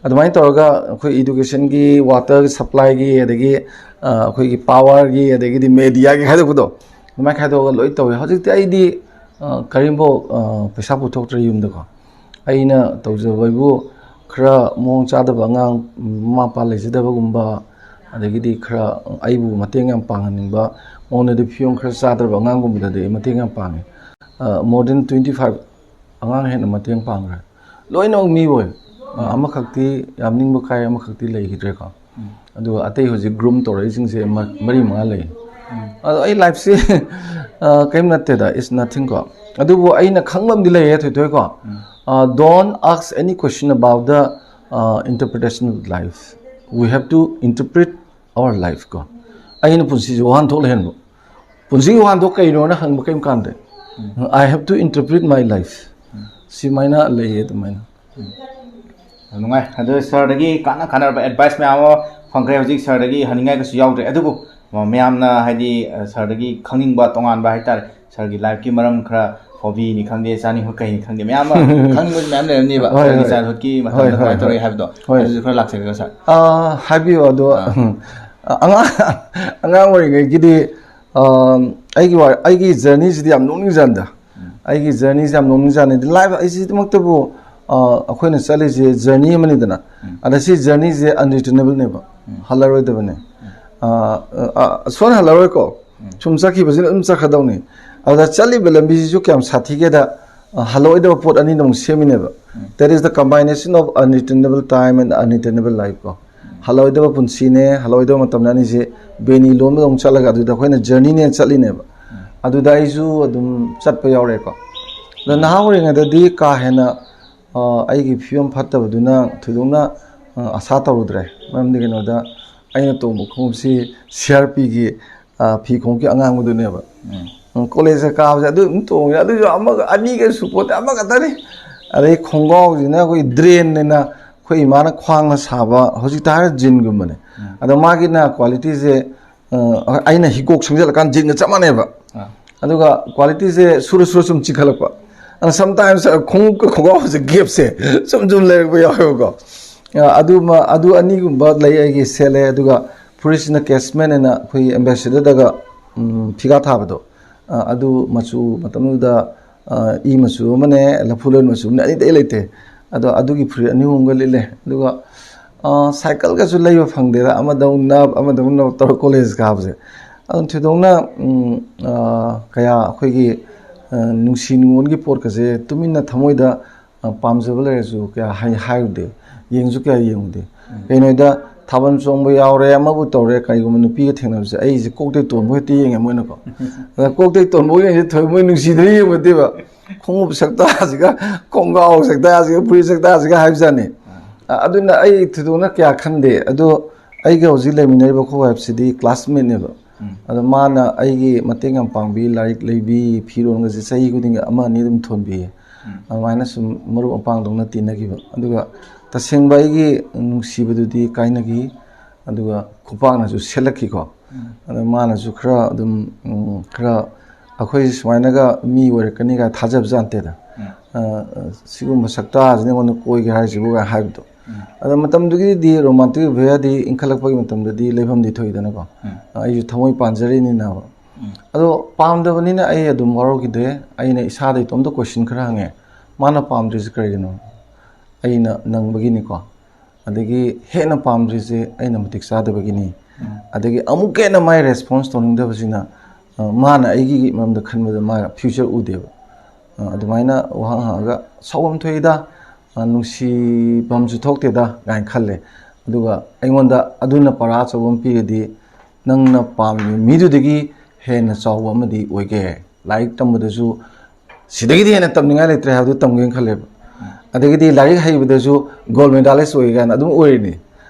ꯑꯗꯨꯃꯥꯏꯅ ꯇꯧꯔꯒ ꯑꯩꯈꯣꯏ educationꯒꯤ, water supplyꯒꯤ, ꯑꯗꯒꯤ, ꯑ, ꯑꯩꯈꯣꯏꯒꯤ powerꯒꯤ, ꯑꯗꯒꯤꯗꯤ mediaꯒꯤ ꯈꯥꯏꯗꯣꯛꯄꯗꯣ, ꯑꯗꯨꯃꯥꯏꯅ ꯈꯥꯏꯗꯣꯛꯑꯒ ꯂꯣꯏ ꯇꯧꯋꯦ꯫ ꯍꯧꯖꯤꯛꯇꯤ ꯑꯩꯗꯤ, ꯑ, ꯀꯔꯤꯝꯐꯥꯎ, ꯑ, ꯄꯩꯁꯥ ꯄꯨꯊꯣꯛꯇ꯭ꯔꯦ ꯌꯨꯝꯗꯀꯣ꯫ ꯑꯩꯅ ꯇꯧꯖꯕ ꯍꯥꯏꯕꯨ ꯈꯔ ꯃꯑꯣꯡ ꯆꯥꯗꯕ ꯑꯉꯥꯡ, ꯃꯃꯥ ꯃꯄꯥ ꯂꯩꯖꯗꯕꯒꯨꯝꯕ, ꯑꯗꯒꯤꯗꯤ ꯈꯔ ꯑꯩꯕꯨ ꯃꯇꯦꯡ ꯌꯥꯝ ꯄꯥꯡꯍꯟꯅꯤꯡꯕ, ꯃꯉꯣꯟꯗꯗꯤ ꯐꯤꯕꯝ ꯈꯔ ꯆꯥꯗ꯭ꯔꯕ ꯑꯉꯥꯡꯒꯨꯝꯕꯗꯗꯤ ꯑꯩ ꯃꯇꯦꯡ ꯌꯥꯝ ꯄꯥꯡꯉꯦ꯫ ꯑ, more than twenty five ꯑꯉꯥꯡ ꯍꯦꯟꯅ ꯃꯇꯦꯡ ꯄꯥꯡꯈ꯭ꯔꯦ꯫ ꯂꯣꯏꯅꯃꯛ ꯃꯤ ꯑꯣꯏ꯫ ꯑ, ꯑꯃꯈꯛꯇꯤ ꯌꯥꯝ ꯅꯤꯡꯕ ꯀꯥꯏ, ꯑꯃꯈꯛꯇꯤ ꯂꯩꯈꯤꯗ꯭ꯔꯦꯀꯣ꯫ ꯑꯗꯨꯒ ꯑꯇꯩ ꯍꯧꯖꯤꯛ groom ꯇꯧꯔꯛꯏꯁꯤꯡꯁꯦ ꯃ-, ꯃꯔꯤ ꯃꯉꯥ ꯂꯩ꯫ ꯑꯗꯣ ꯑꯩ lifeꯁꯦ, ꯑ, ꯀꯔꯤꯝ ꯅꯠꯇꯦꯗ, it's nothing ꯀꯣ꯫ ꯑꯗꯨꯕꯨ ꯑꯩꯅ ꯈꯪꯕ ꯑꯃꯗꯤ ꯂꯩꯌꯦ, ꯊꯣꯏꯊꯣꯏ ꯀꯣ꯫ ꯑ, don't ask any question about the, uh, interpretation of life. We have to interpret our life ꯀꯣ꯫ ꯑꯩꯅ ꯄꯨꯟꯁꯤꯁꯦ ꯋꯥꯍꯟꯊꯣꯛ ꯂꯩꯍꯟꯕ꯫ ꯄꯨꯟꯁꯤꯒꯤ ꯋꯥꯍꯟꯊꯣꯛ ꯀꯩꯅꯣꯅ ꯍꯪꯕ ꯀꯔꯤꯝ ꯀꯥꯟꯗꯦ꯫ I have to interpret my life꯫ ꯁꯤꯃꯥꯏꯅ ꯂꯩꯌꯦ ꯑꯗꯨꯃꯥꯏꯅ꯫ ꯌꯥꯝ ꯅꯨꯡꯉꯥꯏ꯫ ꯑꯗꯣ sirꯗꯒꯤ ꯀꯥꯟꯅ ꯀꯥꯟꯅꯔꯕ advice ꯃꯌꯥꯝ ꯑꯃ ꯐꯪꯈ꯭ꯔꯦ꯫ ꯍꯧꯖꯤꯛ sirꯗꯒꯤ ꯍꯪꯅꯤꯡꯉꯥꯏ ꯀꯩꯁꯨ ꯌꯥꯎꯗ꯭ꯔꯦ꯫ ꯑꯗꯨꯕꯨ ꯃꯌꯥꯝꯅ ꯍꯥꯏꯗꯤ ꯁꯥꯔꯗꯒꯤ ꯈꯪꯅꯤꯡꯕ ꯇꯣꯉꯥꯟꯕ ꯍꯥꯏꯇꯥꯔꯦ, ꯁꯥꯔꯒꯤ ꯂꯥꯏꯐꯀꯤ ꯃꯔꯝ ꯈꯔ, ꯍꯣꯕꯤꯅꯤ ꯈꯪꯗꯦ, ꯆꯥꯅꯤꯡꯕ ꯀꯩꯅꯤ ꯈꯪꯗꯦ, ꯃꯌꯥꯝ ꯑꯃ ꯈꯪꯅꯤꯡꯕ ꯃꯌꯥꯝ ꯂꯩꯔꯝꯅꯤꯕ꯫ ꯍꯣꯏ, ꯁꯥꯔꯒꯤ ꯍꯣꯏ꯫ ꯆꯥꯏꯜꯍꯨꯗꯀꯤ ꯍꯣꯏ, ꯃꯇꯝꯗ ꯍꯣꯏ, ꯀꯃꯥꯏꯅ ꯍꯣꯏ꯫ ꯇꯧꯔꯛꯏ ꯍꯥꯏꯕꯗꯣ, ꯍꯣꯏ꯫ ꯑꯗꯨꯁꯨ ꯈꯔ ꯂꯥꯛꯆꯒꯦꯀꯣ ꯁꯥꯔ꯫ ꯑꯥ, ꯍꯥꯏꯕꯤꯌꯨ ꯑꯗꯣ꯫ ꯑꯉꯥꯡ ꯑꯉꯥꯡ ꯑꯣꯏꯔꯤꯉꯩꯒꯤꯗꯤ, ꯑꯥ, ꯑꯩꯒꯤ ꯋꯥ- ꯑꯩꯒꯤ ꯖꯔꯅꯤꯁꯤꯗꯤ ꯌꯥꯝ ꯅꯣꯛꯅꯤꯡꯖꯥꯠꯅꯤꯗ꯫ ꯑꯩꯒꯤ ꯖꯔꯅꯤꯁꯦ ꯌꯥꯝ ꯅꯣꯛꯅꯤꯡꯖꯥꯠꯅꯤꯗ꯫ ꯂꯥꯏꯐ ꯑꯩꯁꯤꯗꯃꯛꯇꯕꯨ, ꯑꯥ, ꯑꯩꯈꯣꯏꯅ ꯆꯠꯂꯤꯁꯦ ꯖꯔꯅꯤ ꯑꯃꯅꯤꯗꯅ꯫ ꯑꯗ ꯁꯤ ꯖꯔꯅꯤꯁꯦ ꯑꯟꯔꯤꯇꯔꯅꯦꯕꯜꯅꯦꯕ, ꯍꯜꯂꯔꯣꯏꯗꯕꯅꯦ꯫ ꯑꯥ, ꯑꯥ, ꯁꯨꯡꯍꯟ ꯍꯜꯂꯔꯣꯏꯀꯣ꯫ ꯁꯨꯝ ꯆꯠꯈꯤꯕꯁꯤꯅ ꯑꯗꯨꯝ ꯆꯠꯈ꯭ꯔꯗꯧꯅꯤ꯫ ꯑꯗ ꯆꯠꯂꯤꯕ ꯂꯝꯕꯤꯁꯤꯁꯨ ꯀꯌꯥꯝ ꯁꯥꯊꯤꯒꯦꯗ, ꯑ, ꯍꯜꯂꯛꯑꯣꯏꯗꯕ ꯄꯣꯠ ꯑꯅꯤꯅ ꯑꯃꯨꯛ ꯁꯦꯝꯃꯤꯅꯦꯕ꯫ That is the combination of unretainable time and unretainable life ꯀꯣ꯫ ꯍꯜꯂꯛꯑꯣꯏꯗꯕ ꯄꯨꯟꯁꯤꯅꯦ, ꯍꯜꯂꯛꯑꯣꯏꯗꯕ ꯃꯇꯝꯅꯦ, ꯑꯅꯤꯁꯦ ꯕꯦꯅꯤ ꯂꯣꯟꯕꯗ ꯑꯃꯨꯛ ꯆꯠꯂꯒ ꯑꯗꯨꯗ ꯑꯩꯈꯣꯏꯅ ꯖꯔꯅꯤꯅꯦ ꯆꯠꯂꯤꯅꯦꯕ꯫ ꯑꯗꯨꯗ ꯑꯩꯁꯨ ꯑꯗꯨꯝ ꯆꯠꯄ ꯌꯥꯎꯔꯦꯀꯣ꯫ ꯑꯗ ꯅꯍꯥ ꯑꯣꯏꯔꯤꯉꯩꯗꯗꯤ ꯀꯥ ꯍꯦꯟꯅ, ꯑ, ꯑꯩꯒꯤ ꯐꯤꯕꯝ ꯐꯠꯇꯕꯗꯨꯅ ꯊꯣꯏꯗꯣꯛꯅ, ꯑ, ꯑꯁꯥ ꯇꯧꯔꯨꯗ꯭ꯔꯦ꯫ ꯃꯔꯝꯗꯤ ꯀꯩꯅꯣꯗ, ꯑꯩꯅ ꯇꯣꯡꯕ ꯈꯣꯡꯎꯞꯁꯤ ꯁꯤ ꯑꯥꯔ ꯄꯤꯒꯤ, ꯑ, ꯐꯤ ꯈꯣꯡꯎꯞꯀꯤ ꯑꯉꯥꯡꯕꯗꯨꯅꯦꯕ꯫ ꯎꯝ, ꯀꯣꯂꯦꯖꯇ ꯀꯥꯕꯁꯦ ꯑꯗꯨ ꯑꯗꯨꯝ ꯇꯣꯡꯉꯦ꯫ ꯑꯗꯨꯁꯨ ꯑꯃꯒ ꯑꯅꯤꯒ ꯁꯨꯄꯣꯠꯇꯦ, ꯑꯃꯈꯛꯇꯅꯤ꯫ ꯑꯗꯩ ꯈꯣꯡꯒ꯭ꯔꯥꯎꯁꯤꯅ ꯑꯩꯈꯣꯏ ꯗ꯭ꯔꯦꯟꯅꯦꯅ ꯑꯩꯈꯣꯏ ꯏꯃꯥꯅ ꯈ꯭ꯋꯥꯡꯅ ꯁꯥꯕ, ꯍꯧꯖꯤꯛꯇ ꯍꯥꯏꯔ ꯖꯤꯟꯒꯨꯝꯕꯅꯦ꯫ ꯑꯗꯣ ꯃꯥꯒꯤꯅ ꯀ꯭ꯋꯥꯂꯤꯇꯤꯁꯦ, ꯑ, ꯑꯩꯅ ꯍꯤꯒꯣꯛ ꯁꯪꯖꯜꯂꯀꯥꯟ ꯖꯤꯟꯒ ꯆꯞ ꯃꯥꯟꯅꯩꯕ꯫ ꯑꯥ꯫ ꯑꯗꯨꯒ ꯀ꯭ꯋꯥꯂꯤꯇꯤꯁꯦ ꯁꯨꯔ ꯁꯨꯔ ꯁꯨꯝ ꯆꯤꯡꯈꯠꯂꯛꯄ꯫ ꯑꯗ sometimes ꯈꯣꯡꯎꯞꯀ ꯈꯣꯡꯒ꯭ꯔꯥꯎꯁꯦ ꯒꯦꯞꯁꯦ ꯁꯨꯝ ꯁꯨꯝ ꯂꯩꯔꯛꯄ ꯌꯥꯎꯋꯦꯕꯀꯣ꯫ ꯑ, ꯑꯗꯨꯃ, ꯑꯗꯨ ꯑꯅꯤꯒꯨꯝꯕ ꯂꯩ ꯑꯩꯒꯤ ꯁꯦꯠꯂꯦ꯫ ꯑꯗꯨꯒ ꯐꯨꯔꯤꯠꯁꯤꯅ ꯀꯦꯁꯃꯦꯟ ꯍꯥꯏꯅ ꯑꯩꯈꯣꯏꯒꯤ ꯑꯦꯝꯕꯦꯁꯦꯗꯔꯗꯒ, ꯎꯝ, ꯐꯤꯒꯥ ꯊꯥꯕꯗꯣ, ꯑ, ꯑꯗꯨ ꯃꯆꯨ ꯃꯇꯝꯗꯨꯗ, ꯑ, ꯏ ꯃꯆꯨ ꯑꯃꯅꯦ, ꯂꯐꯨ ꯂꯣꯏ ꯃꯆꯨ ꯑꯃꯅꯦ, ꯑꯅꯤꯗꯩ ꯂꯩꯇꯦ꯫ ꯑꯗꯣ ꯑꯗꯨꯒꯤ ꯐꯨꯔꯤꯠ ꯑꯅꯤ ꯑꯍꯨꯝꯒ ꯂꯤꯠꯂꯦ꯫ ꯑꯗꯨꯒ, ꯑ, ꯁꯥꯏꯀꯜꯒꯁꯨ ꯂꯩꯕ ꯐꯪꯗꯦꯗ, ꯑꯃꯗ ꯑꯃꯨꯛ ꯅꯞ, ꯑꯃꯗ ꯑꯃꯨꯛ ꯅꯞ ꯇꯧꯔ ꯀꯣꯂꯦꯖ ꯀꯥꯕꯁꯦ꯫ ꯑꯗꯨꯝ ꯊꯣꯏꯗꯣꯛꯅ, ꯎꯝ, ꯑ, ꯀꯌꯥ ꯑꯩꯈꯣꯏꯒꯤ, ꯑ, ꯅꯨꯡꯁꯤ ꯅꯨꯡꯉꯣꯟꯒꯤ ꯄꯣꯠꯀꯁꯦ ꯇꯨꯃꯤꯟꯅ ꯊꯃꯣꯏꯗ, ꯑ, ꯄꯥꯝꯖꯕ ꯂꯩꯔꯁꯨ ꯀꯌꯥ ꯍꯥꯏ-, ꯍꯥꯏꯔꯨꯗꯦ, ꯌꯦꯡꯁꯨ ꯀꯌꯥ ꯌꯦꯡꯉꯨꯗꯦ꯫ ꯀꯩꯅꯣꯗ ꯊꯥꯕꯜ ꯆꯣꯡꯕ ꯌꯥꯎꯔꯦ, ꯑꯃꯕꯨ ꯇꯧꯔꯦ, ꯀꯔꯤꯒꯨꯝꯕ ꯅꯨꯄꯤꯒ ꯊꯦꯡꯅꯕꯁꯦ ꯑꯩꯁꯦ ꯀꯣꯛꯇꯩ ꯇꯣꯟꯕ ꯍꯦꯛꯇ ꯌꯦꯡꯉꯦ ꯃꯣꯏꯅꯀꯣ꯫ ꯑꯗ ꯀꯣꯛꯇꯩ ꯇꯣꯟꯕ ꯌꯦꯡꯉꯤꯁꯦ ꯊꯣꯏ-, ꯃꯣꯏ ꯅꯨꯡꯁꯤꯗꯅ ꯌꯦꯡꯕ ꯅꯠꯇꯦꯕ꯫ ꯈꯣꯡꯎꯞ ꯁꯛꯇꯥꯁꯤꯒ, ꯈꯣꯡꯒ꯭ꯔꯥꯎ ꯁꯛꯇꯥꯁꯤꯒ, ꯐꯨꯔꯤꯠ ꯁꯛꯇꯥꯁꯤꯒ ꯍꯥꯏꯕꯖꯥꯠꯅꯤ꯫ ꯑ, ꯑꯗꯨꯅ ꯑꯩ ꯊꯣꯏꯗꯣꯛꯅ ꯀꯌꯥ ꯈꯟꯗꯦ꯫ ꯑꯗꯣ ꯑꯩꯒ ꯍꯧꯖꯤꯛ ꯂꯩꯃꯤꯟꯅꯔꯤꯕ ꯑꯩꯈꯣꯏ ꯋꯥꯏꯐꯁꯤꯗꯤ ꯀ꯭ꯂꯥꯁꯃꯦꯠꯅꯦꯕ꯫ ꯑꯗꯣ ꯃꯥꯅ ꯑꯩꯒꯤ ꯃꯇꯦꯡ ꯌꯥꯝ ꯄꯥꯡꯕꯤ, ꯂꯥꯏꯔꯤꯛ ꯂꯩꯕꯤ, ꯐꯤꯔꯣꯟꯒꯁꯦ ꯆꯍꯤ ꯈꯨꯗꯤꯡꯒꯤ ꯑꯃ ꯑꯅꯤ ꯑꯗꯨꯝ ꯊꯣꯟꯕꯤꯌꯦ꯫ ꯑꯗꯨꯃꯥꯏꯅ ꯁꯨꯝ ꯃꯔꯨꯞ ꯃꯄꯥꯡꯗꯧꯅ ꯇꯤꯟꯅꯈꯤꯕ꯫ ꯑꯗꯨꯒ ꯇꯁꯦꯡꯕ ꯑꯩꯒꯤ ꯅꯨꯡꯁꯤꯕꯗꯨꯗꯤ ꯀꯥꯏꯅꯈꯤ꯫ ꯑꯗꯨꯒ ꯈꯨꯄꯥꯛꯅꯁꯨ ꯁꯦꯠꯂꯛꯈꯤꯀꯣ꯫ ꯑꯗꯣ ꯃꯥꯅꯁꯨ ꯈꯔ ꯑꯗꯨꯝ, ꯎꯝ, ꯈꯔ ꯑꯩꯈꯣꯏ ꯁꯨꯃꯥꯏꯅꯒ ꯃꯤ ꯑꯣꯏꯔꯛꯀꯅꯤ ꯀꯥꯏ ꯊꯥꯖꯕ ꯖꯥꯠ ꯅꯠꯇꯦꯗ꯫ "ꯑ, ꯑ, ꯁꯤꯒꯨꯝꯕ ꯁꯛꯇꯥꯁꯤꯅ ꯑꯩꯉꯣꯟꯗ ꯀꯣꯏꯒꯦ ꯍꯥꯏꯁꯤꯕꯨ?" ꯀꯥꯏ ꯍꯥꯏꯕꯗꯣ꯫ ꯑꯗꯣ ꯃꯇꯝꯗꯨꯒꯤꯗꯤ romantic affairꯗꯤ ꯏꯟꯈꯠꯂꯛꯄꯒꯤ ꯃꯇꯝꯗꯗꯤ ꯂꯩꯐꯝꯗꯤ ꯊꯣꯛꯏꯗꯅꯀꯣ꯫ ꯑ, ꯑꯩꯁꯨ ꯊꯃꯣꯏ ꯄꯥꯟꯖꯔꯤꯅꯤꯅꯕ꯫ ꯑꯗꯣ ꯄꯥꯝꯗꯕꯅꯤꯅ ꯑꯩ ꯑꯗꯨꯝ ꯋꯥꯔꯧꯈꯤꯗꯦ꯫ ꯑꯩꯅ ꯏꯁꯥꯗ ꯏꯇꯣꯝꯇ question ꯈꯔ ꯍꯪꯉꯦ, "ꯃꯥꯅ ꯄꯥꯝꯗ꯭ꯔꯤꯁꯦ ꯀꯔꯤꯒꯤꯅꯣ?" ꯑꯩꯅ ꯅꯪꯕꯒꯤꯅꯤꯀꯣ꯫ ꯑꯗꯒꯤ ꯍꯦꯟꯅ ꯄꯥꯝꯗ꯭ꯔꯤꯁꯦ ꯑꯩꯅ ꯃꯇꯤꯛ ꯆꯥꯗꯕꯒꯤꯅꯤ꯫ ꯑꯗꯒꯤ ꯑꯃꯨꯛꯀ ꯍꯦꯟꯅ ꯃꯥꯏ response ꯇꯧꯅꯤꯡꯗꯕꯁꯤꯅ, ꯑ, ꯃꯥꯅ ꯑꯩꯒꯤ ꯃꯔꯝꯗ ꯈꯟꯕꯗ ꯃꯥ future ꯎꯗꯦꯕ꯫ ꯑ, ꯑꯗꯨꯃꯥꯏꯅ ꯋꯥꯍꯪ ꯍꯪꯉꯒ ꯁꯥꯎꯐꯝ ꯊꯣꯛꯏꯗ, ꯑ, ꯅꯨꯡꯁꯤꯐꯝꯁꯨ ꯊꯣꯛꯇꯦꯗ ꯀꯥꯏꯅ ꯈꯜꯂꯦ꯫ ꯑꯗꯨꯒ ꯑꯩꯉꯣꯟꯗ ꯑꯗꯨꯅ ꯄꯔꯥ ꯑꯆꯧꯕ ꯑꯃ ꯄꯤꯔꯗꯤ, ꯅꯪꯅ ꯄꯥꯝꯃꯤꯕ ꯃꯤꯗꯨꯗꯒꯤ ꯍꯦꯟꯅ ꯆꯥꯎꯕ ꯑꯃꯗꯤ ꯑꯣꯏꯒꯦ꯫ ꯂꯥꯏꯔꯤꯛ ꯇꯝꯕꯗꯁꯨ ꯁꯤꯗꯒꯤꯗꯤ ꯍꯦꯟꯅ ꯇꯝꯅꯤꯡꯉꯥꯏ ꯂꯩꯇ꯭ꯔꯦ ꯍꯥꯏꯕꯗꯨ ꯇꯝꯒꯦꯅ ꯈꯜꯂꯦꯕ꯫ ꯑꯗꯒꯤꯗꯤ ꯂꯥꯏꯔꯤꯛ ꯍꯩꯕꯗꯁꯨ gold medalist ꯑꯣꯏ ꯀꯥꯏꯅ ꯑꯗꯨꯝ ꯑꯣꯏꯔꯤꯅꯤ꯫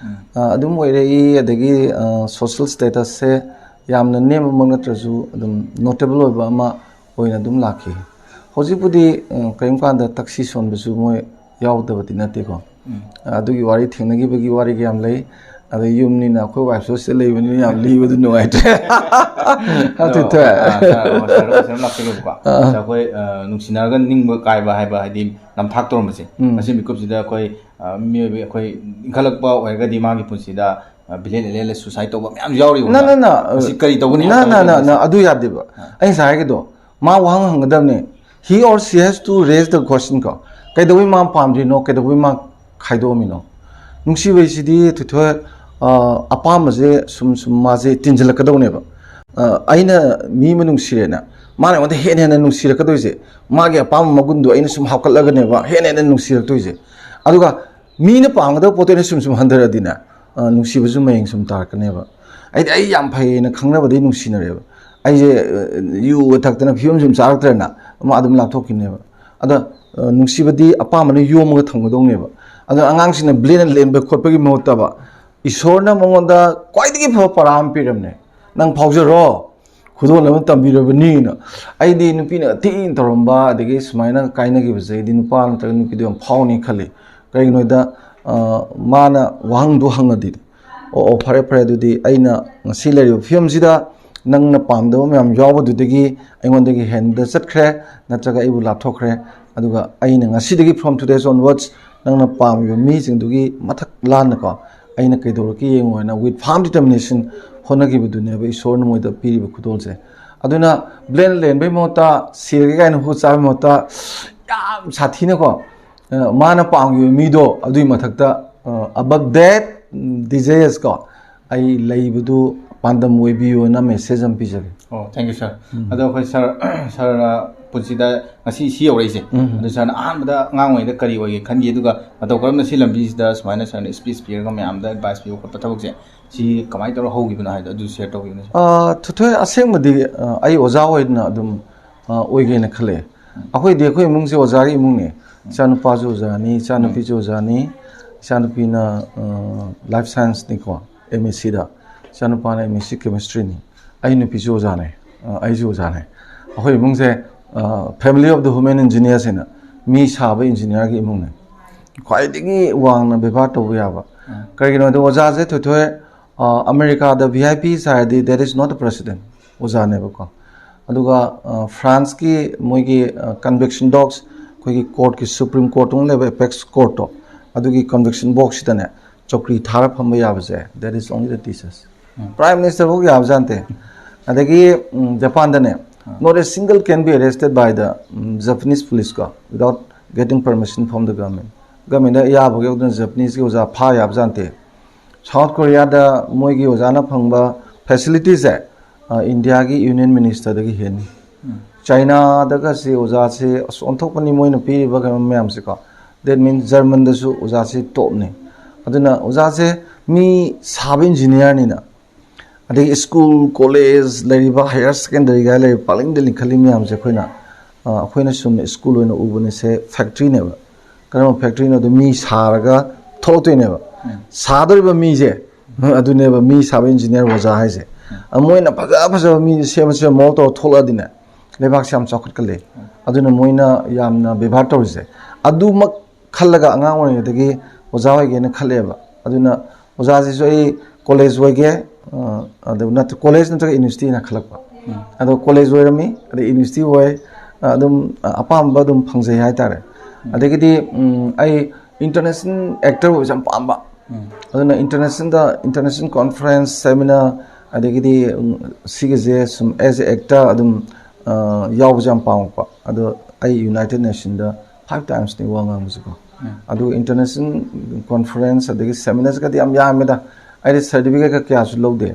ꯑ, ꯑꯗꯨꯝ ꯑꯣꯏꯔꯛꯏ꯫ ꯑꯗꯒꯤ, ꯑ, social statusꯁꯦ ꯌꯥꯝꯅ ꯅꯦꯝꯕꯃꯛ ꯅꯠꯇ꯭ꯔꯁꯨ ꯑꯗꯨꯝ notable ꯑꯣꯏꯕ ꯑꯃ ꯑꯣꯏꯅ ꯑꯗꯨꯝ ꯂꯥꯛꯈꯤ꯫ ꯍꯧꯖꯤꯛꯄꯨꯗꯤ, ꯑ, ꯀꯔꯤꯒꯨꯝꯕ ꯀꯥꯟꯗ ꯊꯛꯁꯤ ꯁꯣꯟꯕꯁꯨ ꯃꯣꯏ ꯌꯥꯎꯗꯕꯗꯤ ꯅꯠꯇꯦꯀꯣ꯫ ꯑ, ꯑꯗꯨꯒꯤ ꯋꯥꯔꯤ ꯊꯦꯡꯅꯈꯤꯕꯒꯤ ꯋꯥꯔꯤꯒ ꯌꯥꯝ ꯂꯩ꯫ ꯑꯗꯩ ꯌꯨꯝꯅꯤꯅ ꯑꯩꯈꯣꯏ wife ꯁꯤꯗ ꯂꯩꯕꯅꯤꯅ ꯌꯥꯝ ꯂꯤꯕꯗꯨ ꯅꯨꯡꯉꯥꯏꯇ꯭ꯔꯦ꯫ ꯑꯗꯣ, ꯊꯣꯏꯊꯣꯏ꯫ ꯑ, ꯁꯥꯔ, ꯑꯣ, ꯁꯥꯔ, question ꯑꯃ ꯂꯥꯛꯁꯜꯂꯦꯕꯀꯣ꯫ ꯑꯥ꯫ ꯁꯥꯔ, ꯑꯩꯈꯣꯏ, ꯑ, ꯅꯨꯡꯁꯤꯅꯔꯒ ꯅꯤꯡꯕ ꯀꯥꯏꯕ ꯍꯥꯏꯕ, ꯍꯥꯏꯗꯤ ꯅꯝꯊꯥꯛ ꯇꯧꯔꯝꯕꯁꯦ, ꯎꯝ꯫ ꯃꯁꯤ ꯃꯤꯀꯨꯞꯁꯤꯗ ꯑꯩꯈꯣꯏ, ꯑ, ꯃꯤꯑꯣꯏꯕ ꯑꯩꯈꯣꯏ ꯏꯟꯈꯠꯂꯛꯄ ꯑꯣꯏꯔꯒꯗꯤ ꯃꯥꯒꯤ ꯄꯨꯟꯁꯤꯗ, ꯑ, villain, alien, suicide ꯇꯧꯕ ꯃꯌꯥꯝ ꯌꯥꯎꯔꯤꯕ꯫ ꯅ, ꯅ, ꯅ, ꯃꯁꯤ ꯀꯔꯤ ꯇꯧꯒꯅꯤ? ꯅ, ꯍꯥꯏꯕ ꯅ, ꯅ, ꯇꯧꯒꯗꯕꯅꯤ? ꯅ, ꯑꯗꯨ ꯌꯥꯗꯦꯕ꯫ ꯑꯥ꯫ ꯑꯩ ꯉꯁꯥꯏ ꯍꯥꯏꯒꯤꯗꯣ, ꯃꯥ ꯋꯥꯍꯪ ꯍꯪꯒꯗꯕꯅꯦ꯫ He or she has to raise the question ꯀꯣ꯫ ꯀꯩꯗꯧꯕꯩ ꯃꯥ ꯄꯥꯝꯗ꯭ꯔꯤꯅꯣ? ꯀꯩꯗꯧꯕꯩ ꯃꯥ ꯈꯥꯏꯗꯣꯛꯑꯝꯃꯤꯅꯣ? ꯅꯨꯡꯁꯤꯕ ꯍꯥꯏꯁꯤꯗꯤ ꯊꯣꯏꯊꯣꯏ, ꯑ, ꯑꯄꯥꯝꯕꯁꯦ ꯁꯨꯝ ꯁꯨꯝ ꯃꯥꯁꯦ ꯇꯤꯟꯁꯤꯜꯂꯛꯀꯗꯧꯅꯦꯕ꯫ ꯑ, ꯑꯩꯅ ꯃꯤ ꯑꯃ ꯅꯨꯡꯁꯤꯔꯦꯅ, ꯃꯥꯅ ꯑꯩꯉꯣꯟꯗ ꯍꯦꯟꯅ ꯍꯦꯟꯅ ꯅꯨꯡꯁꯤꯔꯛꯀꯗꯣꯏꯁꯦ, ꯃꯥꯒꯤ ꯑꯄꯥꯝꯕ ꯃꯒꯨꯟꯗꯣ ꯑꯩꯅ ꯁꯨꯝ ꯍꯥꯞꯀꯠꯂꯒꯅꯦꯕ ꯍꯦꯟꯅ ꯍꯦꯟꯅ ꯅꯨꯡꯁꯤꯔꯛꯇꯣꯏꯁꯦ꯫ ꯑꯗꯨꯒ ꯃꯤꯅ ꯄꯥꯝꯒꯗꯕ ꯄꯣꯠꯇꯣ ꯑꯩꯅ ꯁꯨꯝ ꯁꯨꯝ ꯍꯟꯊꯔꯛꯑꯗꯤꯅꯦ, ꯑ, ꯅꯨꯡꯁꯤꯕꯁꯨ ꯃꯌꯦꯡ ꯁꯨꯝ ꯇꯥꯔꯛꯀꯅꯦꯕ꯫ ꯑꯩꯗꯤ ꯑꯩ ꯌꯥꯝ ꯐꯩꯌꯦꯅ ꯈꯪꯅꯕꯗꯩ ꯅꯨꯡꯁꯤꯅꯔꯦꯕ꯫ ꯑꯩꯁꯦ, ꯑ, ꯌꯨꯒ ꯊꯛꯇꯅ ꯐꯤꯕꯝ ꯁꯨꯝ ꯆꯥꯔꯛꯇ꯭ꯔꯦꯅ, ꯃꯥ ꯑꯗꯨꯝ ꯂꯥꯞꯊꯣꯛꯈꯤꯅꯦꯕ꯫ ꯑꯗ, ꯑ, ꯅꯨꯡꯁꯤꯕꯗꯤ ꯑꯄꯥꯝꯕꯅ ꯌꯣꯝꯃꯒ ꯊꯝꯒꯗꯧꯅꯦꯕ꯫ ꯑꯗꯣ ꯑꯉꯥꯡꯁꯤꯡꯅ ꯕ꯭ꯂꯦꯟꯅ ꯂꯦꯟꯕ ꯈꯣꯠꯄꯒꯤ ꯃꯍꯨꯠꯇꯕ, ꯏꯁꯣꯔꯅ ꯃꯉꯣꯟꯗ ꯈ꯭ꯋꯥꯏꯗꯒꯤ ꯐꯕ ꯄꯔꯥ ꯑꯃ ꯄꯤꯔꯝꯅꯦ, "ꯅꯪ ꯐꯥꯎꯖꯔꯣ, ꯈꯨꯗꯣꯜ ꯑꯃ ꯇꯝꯕꯤꯔꯕꯅꯤꯅ"꯫ ꯑꯩꯗꯤ ꯅꯨꯄꯤꯅ ꯊꯤꯅ ꯇꯧꯔꯝꯕ, ꯑꯗꯒꯤ ꯁꯨꯃꯥꯏꯅ ꯀꯥꯏꯅꯈꯤꯕꯁꯦ ꯑꯩꯗꯤ ꯅꯨꯄꯥ ꯅꯠꯇ꯭ꯔꯒ ꯅꯨꯄꯤꯗꯣ ꯌꯥꯝ ꯐꯥꯎꯅꯤ ꯈꯜꯂꯤ꯫ ꯀꯩꯒꯤꯅꯣꯗ, ꯑ, ꯃꯥꯅ ꯋꯥꯍꯪꯗꯣ ꯍꯪꯉꯗꯤ, ꯑꯣ, ꯑꯣ, ꯐꯔꯦ, ꯐꯔꯦ꯫ ꯑꯗꯨꯗꯤ ꯑꯩꯅ ꯉꯁꯤ ꯂꯩꯔꯤꯕ ꯐꯤꯕꯝꯁꯤꯗ ꯅꯪꯅ ꯄꯥꯝꯗꯕ ꯃꯌꯥꯝ ꯌꯥꯎꯕꯗꯨꯗꯒꯤ ꯑꯩꯉꯣꯟꯗꯒꯤ ꯍꯦꯟꯕꯗ ꯆꯠꯈ꯭ꯔꯦ, ꯅꯠꯇ꯭ꯔꯒ ꯑꯩꯕꯨ ꯂꯥꯞꯊꯣꯛꯈ꯭ꯔꯦ꯫ ꯑꯗꯨꯒ ꯑꯩꯅ ꯉꯁꯤꯗꯒꯤ, from today's onwards, ꯅꯪꯅ ꯄꯥꯝꯃꯤꯕ ꯃꯤꯁꯤꯡꯗꯨꯒꯤ ꯃꯊꯛ ꯂꯥꯟꯅꯀꯣ, ꯑꯩꯅ ꯀꯩꯗꯧꯔꯛꯀꯦ ꯌꯦꯡꯉꯣ ꯍꯥꯏꯅ with firm determination ꯍꯣꯠꯅꯈꯤꯕꯗꯨꯅꯦꯕ ꯏꯁꯣꯔꯅ ꯃꯣꯏꯗ ꯄꯤꯔꯤꯕ ꯈꯨꯗꯣꯜꯁꯦ꯫ ꯑꯗꯨꯅ ꯕ꯭ꯂꯦꯟ ꯂꯦꯟꯕꯩ ꯃꯍꯨꯠꯇ, ꯁꯤꯔꯒꯦ ꯀꯥꯏꯅ ꯍꯨ ꯆꯥꯕꯩ ꯃꯍꯨꯠꯇ, ꯌꯥꯝ ꯁꯥꯊꯤꯅꯀꯣ, ꯑ, ꯃꯥꯅ ꯄꯥꯝꯈꯤꯕ ꯃꯤꯗꯣ ꯑꯗꯨꯒꯤ ꯃꯊꯛꯇ, ꯑ, above that, ꯎꯝ, desires ꯀꯣ, ꯑꯩ ꯂꯩꯕꯗꯨ ꯄꯥꯟꯗꯝ ꯑꯣꯏꯕꯤꯌꯨꯅ message ꯑꯃ ꯄꯤꯖꯒꯦ꯫ ꯑꯣ, thank you, sir. ꯑꯗꯣ ꯑꯩꯈꯣꯏ ꯁꯥꯔ, ꯁꯥꯔꯅ ꯄꯨꯟꯁꯤꯗ ꯉꯁꯤ ꯁꯤ ꯌꯧꯔꯛꯏꯁꯦ, ꯎꯝ꯫ ꯑꯗꯨ ꯁꯥꯔꯅ ꯑꯍꯥꯟꯕꯗ ꯑꯉꯥꯡ ꯑꯣꯏꯔꯤꯉꯩꯗ ꯀꯔꯤ ꯑꯣꯏꯒꯦ ꯈꯟꯈꯤ, ꯑꯗꯨꯒ ꯃꯇꯧ ꯀꯔꯝꯅ ꯁꯤ ꯂꯝꯕꯤꯁꯤꯗ ꯁꯨꯃꯥꯏꯅ ꯁꯥꯔꯅ speech ꯄꯤꯔꯒ ꯃꯌꯥꯝꯗ advice ꯄꯤꯕ ꯈꯣꯠꯄ ꯊꯕꯛꯁꯦ ꯁꯤ ꯀꯃꯥꯏꯅ ꯇꯧꯔꯒ ꯍꯧꯈꯤꯕꯅꯣ ꯍꯥꯏꯗꯣ ꯑꯗꯨ share ꯇꯧꯕꯤꯌꯨꯅꯦ, sir. ꯑ, ꯊꯣꯏꯊꯣꯏ, ꯑꯁꯦꯡꯕꯗꯤ, ꯑ, ꯑꯩ ꯑꯣꯖꯥ ꯑꯣꯏꯅ ꯑꯗꯨꯝ, ꯑ, ꯑꯣꯏꯒꯦꯅ ꯈꯜꯂꯦ꯫ ꯑꯩꯈꯣꯏꯗꯤ, ꯑꯩꯈꯣꯏ ꯏꯃꯨꯡꯁꯦ ꯑꯣꯖꯥꯒꯤ ꯏꯃꯨꯡꯅꯦ꯫ ꯏꯆꯥꯅꯨꯄꯥꯁꯨ ꯑꯣꯖꯥꯅꯤ, ꯏꯆꯥꯅꯨꯄꯤꯁꯨ ꯑꯣꯖꯥꯅꯤ꯫ ꯏꯆꯥꯅꯨꯄꯤꯅ, ꯑ, life science ꯅꯤꯀꯣ, M S C ꯗ꯫ ꯏꯆꯥꯅꯨꯄꯥꯅ M S C chemistry ꯅꯤ꯫ ꯑꯩ ꯅꯨꯄꯤꯁꯨ ꯑꯣꯖꯥꯅꯦ꯫ ꯑ, ꯑꯩꯁꯨ ꯑꯣꯖꯥꯅꯦ꯫ ꯑꯩꯈꯣꯏ ꯏꯃꯨꯡꯁꯦ, ꯑ, family of the human engineers ꯍꯥꯏꯅ, ꯃꯤ ꯁꯥꯕ engineer ꯒꯤ ꯏꯃꯨꯡꯅꯦ꯫ ꯈ꯭ꯋꯥꯏꯗꯒꯤ ꯋꯥꯡꯅ ꯕꯦꯕꯥꯔ ꯇꯧꯕ ꯌꯥꯕ꯫ ꯀꯩꯒꯤꯅꯣ ꯍꯥꯏꯗꯤ ꯑꯣꯖꯥꯁꯦ ꯊꯣꯏꯊꯣꯏ, ꯑ, ꯑꯃꯦꯔꯤꯀꯥꯗ V I P ꯍꯥꯏꯔꯗꯤ that is not a president, ꯑꯣꯖꯥꯅꯦꯕꯀꯣ꯫ ꯑꯗꯨꯒ, ꯑ, ꯐ꯭ꯔꯥꯟꯁꯀꯤ ꯃꯣꯏꯒꯤ, ꯑ, conviction box, ꯑꯩꯈꯣꯏꯒꯤ court ꯀꯤ, Supreme Court ꯇꯧꯅ ꯂꯩꯕ apex court ꯇꯣ, ꯑꯗꯨꯒꯤ conviction box ꯁꯤꯗꯅꯦ ꯆꯧꯀ꯭ꯔꯤ ꯊꯥꯔ ꯐꯝꯕ ꯌꯥꯕꯁꯦ, that is only the teachers. Prime Minister ꯐꯥꯎ ꯌꯥꯕꯖꯥꯠ ꯅꯠꯇꯦ꯫ ꯑꯗꯒꯤ, ꯎꯝ, ꯖꯄꯥꯟꯗꯅꯦ, not a single can be arrested by the, um, Japanese police ꯀꯣ, without getting permission from the government. Government ꯗ ꯌꯥꯕꯒꯤ ꯑꯗꯨꯅ Japanese ꯀꯤ ꯑꯣꯖꯥ ꯐꯥ ꯌꯥꯕꯖꯥꯠ ꯅꯠꯇꯦ꯫ ꯁꯥꯎꯠ ꯀꯣꯔꯤꯌꯥꯗ ꯃꯣꯏꯒꯤ ꯑꯣꯖꯥꯅ ꯐꯪꯕ facility ꯁꯦ, ꯑ, ꯏꯟꯗꯤꯌꯥꯒꯤ Union Minister ꯗꯒꯤ ꯍꯦꯟꯅꯤ꯫ ꯆꯥꯏꯅꯥꯗꯒꯁꯤ ꯑꯣꯖꯥꯁꯤ ꯑꯁ ꯑꯣꯟꯊꯣꯛꯄꯅꯤ ꯃꯣꯏꯅ ꯄꯤꯔꯤꯕ ꯀꯩꯅꯣ ꯃꯌꯥꯝꯁꯦꯀꯣ꯫ That means ꯖꯔꯃꯟꯗꯁꯨ ꯑꯣꯖꯥꯁꯤ top ꯅꯤ꯫ ꯑꯗꯨꯅ ꯑꯣꯖꯥꯁꯦ ꯃꯤ ꯁꯥꯕ engineer ꯅꯤꯅ, ꯑꯗꯒꯤ school, college, ꯂꯩꯔꯤꯕ higher secondary ꯒꯥꯏ ꯂꯩꯔꯤꯕ ꯄꯥꯛꯂꯤꯡꯗ ꯂꯤꯡꯈꯠꯂꯤ ꯃꯌꯥꯝꯁꯦ ꯑꯩꯈꯣꯏꯅ, ꯑ, ꯑꯩꯈꯣꯏꯅ ꯁꯨꯝ school ꯑꯣꯏꯅ ꯎꯕꯅꯤ, ꯁꯦ factory ꯅꯦꯕ꯫ ꯀꯔꯝꯕ factory ꯅꯣꯗꯣ ꯃꯤ ꯁꯥꯔꯒ ꯊꯣꯛꯂꯛꯇꯣꯏꯅꯦꯕ꯫ ꯁꯥꯗꯧꯔꯤꯕ ꯃꯤꯁꯦ, ꯑꯗꯨꯅꯦꯕ ꯃꯤ ꯁꯥꯕ engineer ꯑꯣꯖꯥ ꯍꯥꯏꯁꯦ꯫ ꯑ, ꯃꯣꯏꯅ ꯐꯖ ꯐꯖꯕ ꯃꯤ ꯁꯦꯝꯃ ꯁꯦꯝꯃ ꯃꯑꯣꯡ ꯇꯧꯔ ꯊꯣꯛꯂꯛꯑꯗꯤꯅꯦ, ꯂꯩꯕꯥꯛꯁꯦ ꯌꯥꯝ ꯆꯥꯎꯈꯠꯀꯜꯂꯤ꯫ ꯑꯗꯨꯅ ꯃꯣꯏꯅ ꯌꯥꯝꯅ ꯕꯦꯕꯥꯔ ꯇꯧꯔꯤꯁꯦ꯫ ꯑꯗꯨꯃꯛ ꯈꯜꯂꯒ ꯑꯉꯥꯡ ꯑꯣꯏꯔꯤꯉꯩꯗꯒꯤ ꯑꯣꯖꯥ ꯑꯣꯏꯒꯦꯅ ꯈꯜꯂꯦꯕ꯫ ꯑꯗꯨꯅ ꯑꯣꯖꯥꯁꯤꯁꯨ ꯑꯩ ꯀꯣꯂꯦꯖ ꯑꯣꯏꯒꯦ, ꯑ, ꯑꯗꯨ ꯅꯠꯇ꯭ꯔ ꯀꯣꯂꯦꯖ ꯅꯠꯇ꯭ꯔꯒ ꯌꯨꯅꯤꯚꯔꯁꯤꯇꯤꯅ ꯈꯜꯂꯛꯄ꯫ ꯑꯗꯣ ꯀꯣꯂꯦꯖ ꯑꯣꯏꯔꯝꯃꯤ, ꯑꯗꯩ ꯌꯨꯅꯤꯚꯔꯁꯤꯇꯤ ꯑꯣꯏ, ꯑ, ꯑꯗꯨꯝ, ꯑ, ꯑꯄꯥꯝꯕ ꯑꯗꯨꯝ ꯐꯪꯖꯩ ꯍꯥꯏꯇꯥꯔꯦ꯫ ꯑꯗꯒꯤꯗꯤ, ꯎꯝ, ꯑꯩ ꯏꯟꯇꯔꯅꯦꯁꯅꯦꯜ ꯑꯦꯛꯇꯔ ꯑꯣꯏꯕꯁꯦ ꯌꯥꯝ ꯄꯥꯝꯕ꯫ ꯑꯗꯨꯅ ꯏꯟꯇꯔꯅꯦꯁꯅꯦꯜꯗ, ꯏꯟꯇꯔꯅꯦꯁꯅꯦꯜ ꯀꯣꯟꯐ꯭ꯔꯦꯟꯁ, ꯁꯦꯃꯤꯅꯥꯔ, ꯑꯗꯒꯤꯗꯤ, ꯎꯝ, ꯁꯤꯒꯤꯁꯦ ꯁꯨꯝ ꯑꯦꯖ ꯑꯦ ꯑꯦꯛꯇꯔ ꯑꯗꯨꯝ, ꯑ, ꯌꯥꯎꯕꯁꯦ ꯌꯥꯝ ꯄꯥꯝꯃꯛꯄ꯫ ꯑꯗꯣ ꯑꯩ ꯌꯨꯅꯥꯏꯇꯦꯠ ꯅꯦꯁꯟꯗ ꯐꯥꯏꯚ ꯇꯥꯏꯝꯁꯅꯤ ꯋꯥ ꯉꯥꯡꯕꯁꯦꯀꯣ꯫ ꯑꯗꯨꯒ ꯏꯟꯇꯔꯅꯦꯁꯅꯦꯜ ꯀꯣꯟꯐ꯭ꯔꯦꯟꯁ ꯑꯗꯒꯤ ꯁꯦꯃꯤꯅꯥꯔꯁꯀꯗꯤ ꯌꯥꯝ ꯌꯥꯝꯃꯦꯗ꯫ ꯑꯩꯗꯤ ꯁꯥꯔꯇꯤꯐꯤꯀꯦꯠꯀ ꯀꯌꯥꯁꯨ ꯂꯧꯗꯦ꯫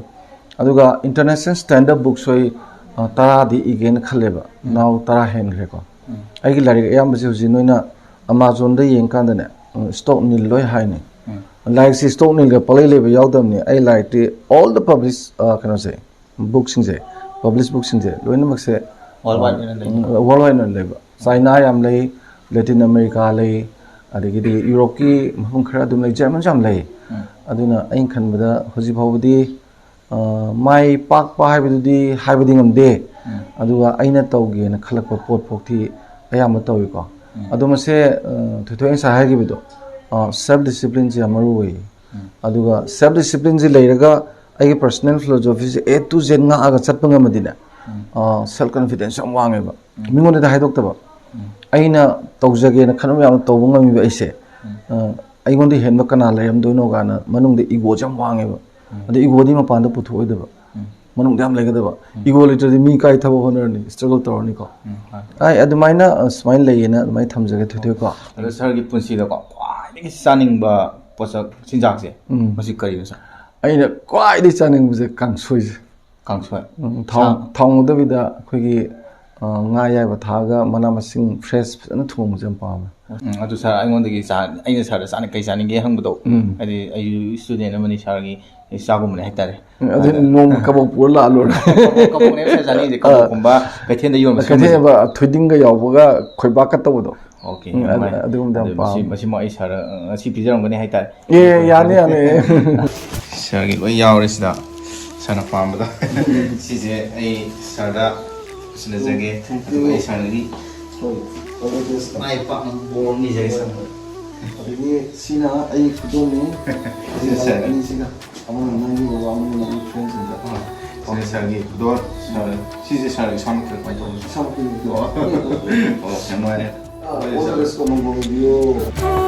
ꯑꯗꯨꯒ ꯏꯟꯇꯔꯅꯦꯁꯅꯦꯜ ꯁ꯭ꯇꯦꯟꯗꯔꯗ ꯕꯨꯛꯁ ꯑꯩ, ꯑ, ꯇꯔꯥꯗꯤ ꯏꯒꯦꯅ ꯈꯜꯂꯦꯕ꯫ ꯅꯥꯎ ꯇꯔꯥ ꯍꯦꯟꯈ꯭ꯔꯦꯀꯣ꯫ ꯑꯩꯒꯤ ꯂꯥꯏꯔꯤꯛ ꯑꯌꯥꯝꯕꯁꯦ ꯍꯧꯖꯤꯛ ꯅꯣꯏꯅ ꯑꯃꯥꯖꯣꯟꯗ ꯌꯦꯡꯀꯥꯟꯗꯅꯦ, ꯎꯝ, ꯁ꯭ꯇꯣꯛ ꯅꯤꯜ ꯂꯣꯏ ꯍꯥꯏꯅꯤ꯫ ꯂꯥꯏꯔꯤꯛꯁꯤ ꯁ꯭ꯇꯣꯛ ꯅꯤꯜꯒ ꯄꯪꯂꯩ ꯂꯩꯕ ꯌꯥꯎꯗꯕꯅꯤ꯫ ꯑꯩ ꯂꯥꯏꯔꯤꯛꯇꯤ ꯑꯣꯜ ꯗ ꯄꯕ꯭ꯂꯤꯁ, ꯑ, ꯀꯩꯅꯣꯁꯦ, ꯕꯨꯛꯁꯤꯡꯁꯦ, ꯄꯕ꯭ꯂꯤꯁ ꯕꯨꯛꯁꯤꯡꯁꯦ ꯂꯣꯏꯅꯃꯛꯁꯦ, Worldwide ꯑ, ꯑꯣꯏꯅ ꯂꯩ꯫ ꯎꯝ, ꯋꯥꯔꯜ ꯋꯥꯏꯗ ꯑꯣꯏꯅ ꯂꯩꯕ꯫ ꯆꯥꯏꯅꯥ ꯌꯥꯝ ꯂꯩ, ꯂꯦꯇꯤꯟ ꯑꯃꯦꯔꯤꯀꯥ ꯂꯩ, ꯑꯗꯒꯤꯗꯤ ꯌꯨꯔꯣꯞꯀꯤ ꯃꯐꯝ ꯈꯔ ꯑꯗꯨꯝ ꯂꯩ, ꯖꯔꯃꯟꯁꯨ ꯌꯥꯝ ꯂꯩ꯫ ꯑꯗꯨꯅ ꯑꯩꯅ ꯈꯟꯕꯗ ꯍꯧꯖꯤꯛ ꯐꯥꯎꯕꯗꯤ, ꯑ, ꯃꯥꯏ ꯄꯥꯛꯄ ꯍꯥꯏꯕꯗꯨꯗꯤ ꯍꯥꯏꯕꯗꯤ ꯉꯝꯗꯦ꯫ ꯑꯗꯨꯒ ꯑꯩꯅ ꯇꯧꯒꯦꯅ ꯈꯜꯂꯛꯄ ꯄꯣꯠ ꯐꯥꯎꯗꯤ ꯑꯌꯥꯝꯕ ꯇꯧꯏꯀꯣ꯫ ꯑꯗꯣ ꯃꯁꯦ, ꯑ, ꯊꯣꯏꯊꯣꯏ ꯉꯁꯥꯏ ꯍꯥꯏꯈꯤꯕꯗꯣ, ꯑ, ꯁꯦꯜꯐ ꯗꯤꯁꯤꯄ꯭ꯂꯤꯟꯁꯦ ꯌꯥꯝ ꯃꯔꯨ ꯑꯣꯏꯌꯦ꯫ ꯑꯗꯨꯒ ꯁꯦꯜꯐ ꯗꯤꯁꯤꯄ꯭ꯂꯤꯟꯁꯤ ꯂꯩꯔꯒ ꯑꯩꯒꯤ ꯄꯔꯁꯣꯅꯦꯜ ꯐꯤꯂꯣꯖꯣꯐꯤꯁꯦ A to Z ꯉꯥꯛꯑꯒ ꯆꯠꯄ ꯉꯝꯃꯗꯤꯅꯦ, ꯁꯦꯜꯐ ꯀꯟꯐꯤꯗꯦꯟꯁ ꯌꯥꯝ ꯋꯥꯡꯉꯦꯕ꯫ ꯃꯤꯉꯣꯟꯗꯗꯤ ꯍꯥꯏꯗꯣꯛꯇꯕ꯫ ꯑꯩꯅ ꯇꯧꯖꯒꯦꯅ ꯈꯟꯕ ꯃꯌꯥꯝꯗꯣ ꯇꯧꯕ ꯉꯝꯃꯤꯕ ꯑꯩꯁꯦ, ꯑ, ꯑꯩꯉꯣꯟꯗ ꯍꯦꯟꯕ ꯀꯅꯥ ꯂꯩꯔꯝꯗꯣꯏꯅꯣ ꯀꯥꯏꯅ ꯃꯅꯨꯡꯗ ꯏꯒꯣꯁꯦ ꯌꯥꯝ ꯋꯥꯡꯉꯦꯕ꯫ ꯑꯗ ꯏꯒꯣꯗꯤ ꯃꯄꯥꯟꯗ ꯄꯨꯊꯣꯛꯑꯣꯏꯗꯕ, ꯃꯅꯨꯡꯗ ꯌꯥꯝ ꯂꯩꯒꯗꯕ꯫ ꯏꯒꯣ ꯂꯩꯇ꯭ꯔꯗꯤ ꯃꯤ ꯀꯥꯏ ꯊꯕꯛ ꯍꯣꯠꯅꯔꯅꯤ, ꯁ꯭ꯇ꯭ꯔꯒꯜ ꯇꯧꯔꯅꯤꯀꯣ꯫ ꯑꯩ ꯑꯗꯨꯃꯥꯏꯅ, ꯑ, ꯁꯨꯃꯥꯏꯅ ꯂꯩꯌꯦꯅ ꯑꯗꯨꯃꯥꯏꯅ ꯊꯝꯖꯒꯦ, ꯊꯣꯏꯊꯣꯏꯀꯣ꯫ ꯑꯗꯣ ꯁꯥꯔꯒꯤ ꯄꯨꯟꯁꯤꯗꯀꯣ ꯈ꯭ꯋꯥꯏꯗꯒꯤ ꯆꯥꯅꯤꯡꯕ ꯄꯣꯠꯁꯛ, ꯆꯤꯟꯖꯥꯛꯁꯦ ꯎꯝ꯫ ꯃꯁꯤ ꯀꯔꯤꯅꯣ, ꯁꯥꯔ? ꯑꯩꯅ ꯈ꯭ꯋꯥꯏꯗꯒꯤ ꯆꯥꯅꯤꯡꯕꯁꯦ ꯀꯥꯡꯁꯣꯏꯁꯦ꯫ ꯀꯥꯡꯁꯣꯏ꯫ ꯎꯝ, ꯊꯥꯎ, ꯁꯥ- ꯊꯥꯎ ꯉꯧꯗꯕꯤꯗ ꯑꯩꯈꯣꯏꯒꯤ, ꯑ, ꯉꯥ ꯑꯌꯥꯏꯕ ꯊꯥꯛꯑꯒ ꯃꯅꯥ ꯃꯁꯤꯡ ꯐ꯭ꯔꯦꯁ ꯐꯖꯅ ꯊꯣꯡꯕꯁꯦ ꯌꯥꯝ ꯄꯥꯝꯃꯦ꯫ ꯎꯝ, ꯑꯗꯨ ꯁꯥꯔ, ꯑꯩꯉꯣꯟꯗꯒꯤ ꯆꯥ-, ꯑꯩꯅ ꯁꯥꯔꯗ ꯆꯥꯅ-, ꯀꯩ ꯆꯥꯅꯤꯡꯒꯦ ꯍꯪꯕꯗꯣ, ꯎꯝ꯫ ꯍꯥꯏꯗꯤ ꯑꯩꯁꯨ ꯏꯁꯇꯨꯗꯦꯟ ꯑꯃꯅꯤ, ꯁꯥꯔꯒꯤ ꯏꯆꯥꯒꯨꯝꯕꯅꯦ ꯍꯥꯏꯇꯥꯔꯦ꯫ ꯎꯝ, ꯑꯗꯨ ꯑꯗ ꯅꯣꯡꯃ ꯀꯕꯣꯛ ꯄꯨꯔ ꯂꯥꯛꯑ ꯂꯣꯏꯔꯦ꯫ ꯀꯕꯣꯛ, ꯀꯕꯣꯛꯅꯦꯕ ꯁꯥꯔ ꯆꯥꯅꯤꯡꯉꯤꯁꯦ, ꯀꯕꯣꯛꯀꯨꯝꯕ ꯀꯩꯊꯦꯜꯗ ꯌꯣꯟꯕ ꯁꯨꯝꯕꯁꯦ꯫ ꯀꯩꯊꯦꯜꯗ ꯊꯣꯏꯗꯤꯡꯒ ꯌꯥꯎꯕꯒ ꯈꯣꯏꯕꯥꯛꯀ ꯇꯧꯕꯗꯣ꯫ ꯑꯣꯀꯦ, ꯎꯝ, ꯌꯥꯝ ꯑꯗꯨ-, ꯅꯨꯡꯉꯥꯏ꯫ ꯑꯗꯨꯒꯨꯝꯕꯗ ꯌꯥꯝ ꯑꯗꯨ ꯃꯁꯤ-, ꯄꯥꯝꯃꯦ꯫ ꯃꯁꯤꯃ ꯑꯩ ꯁꯥꯔ, ꯑ, ꯉꯁꯤ ꯄꯤꯖꯔꯝꯒꯅꯤ ꯍꯥꯏꯇꯥꯔꯦ꯫ ꯑꯦ, ꯌꯥꯅꯤ, ꯌꯥꯅꯤ꯫ ꯁꯥꯔꯒꯤ ꯂꯣꯏ ꯌꯥꯎꯔꯦ ꯁꯤꯗ, ꯁꯥꯔꯅ ꯄꯥꯝꯕꯗ꯫ ꯁꯤꯁꯦ ꯑꯩ ꯁꯥꯔꯗ ꯁꯤꯟꯅꯖꯒꯦ꯫ Thank you. ꯑꯗꯨꯒ ꯑꯩ ꯁꯥꯔꯗꯒꯤ ꯍꯣꯏ, all the best. ꯃꯥꯏ ꯄꯥꯛꯅ ꯕꯣꯔ ꯅꯤꯖꯒꯦ, ꯁꯥꯔ꯫ ꯑꯗꯒꯤ ꯁꯤꯅ ꯑꯩ ꯈꯨꯗꯣꯜꯅꯤ꯫ ꯑꯁꯤꯅ ꯁꯦ, ꯁꯦ꯫ ꯑꯅꯤꯁꯤꯒ ꯑꯃꯅ ꯅꯪꯒꯤ ꯕꯕꯥ, ꯑꯃꯅ ꯅꯪꯒꯤ ꯐ꯭ꯔꯦꯟꯁꯤꯡꯗ꯫ ꯁꯤꯅ ꯁꯥꯔꯒꯤ ꯈꯨꯗꯣꯜ꯫ ꯁꯥꯔ, ꯁꯤꯁꯦ ꯁꯥꯔ ꯏꯁꯥꯃꯛꯇ ꯀꯃꯥꯏꯅ ꯇꯧꯕꯅꯣ? ꯏꯁꯥꯃꯛꯀꯤ ꯑꯣ, ꯑꯣ, ꯌꯥꯝ ꯅꯨꯡꯉꯥꯏꯔꯦ꯫ ꯑꯣꯗꯔꯁ ꯀꯃꯟ ꯇꯧꯕꯤꯌꯣ꯫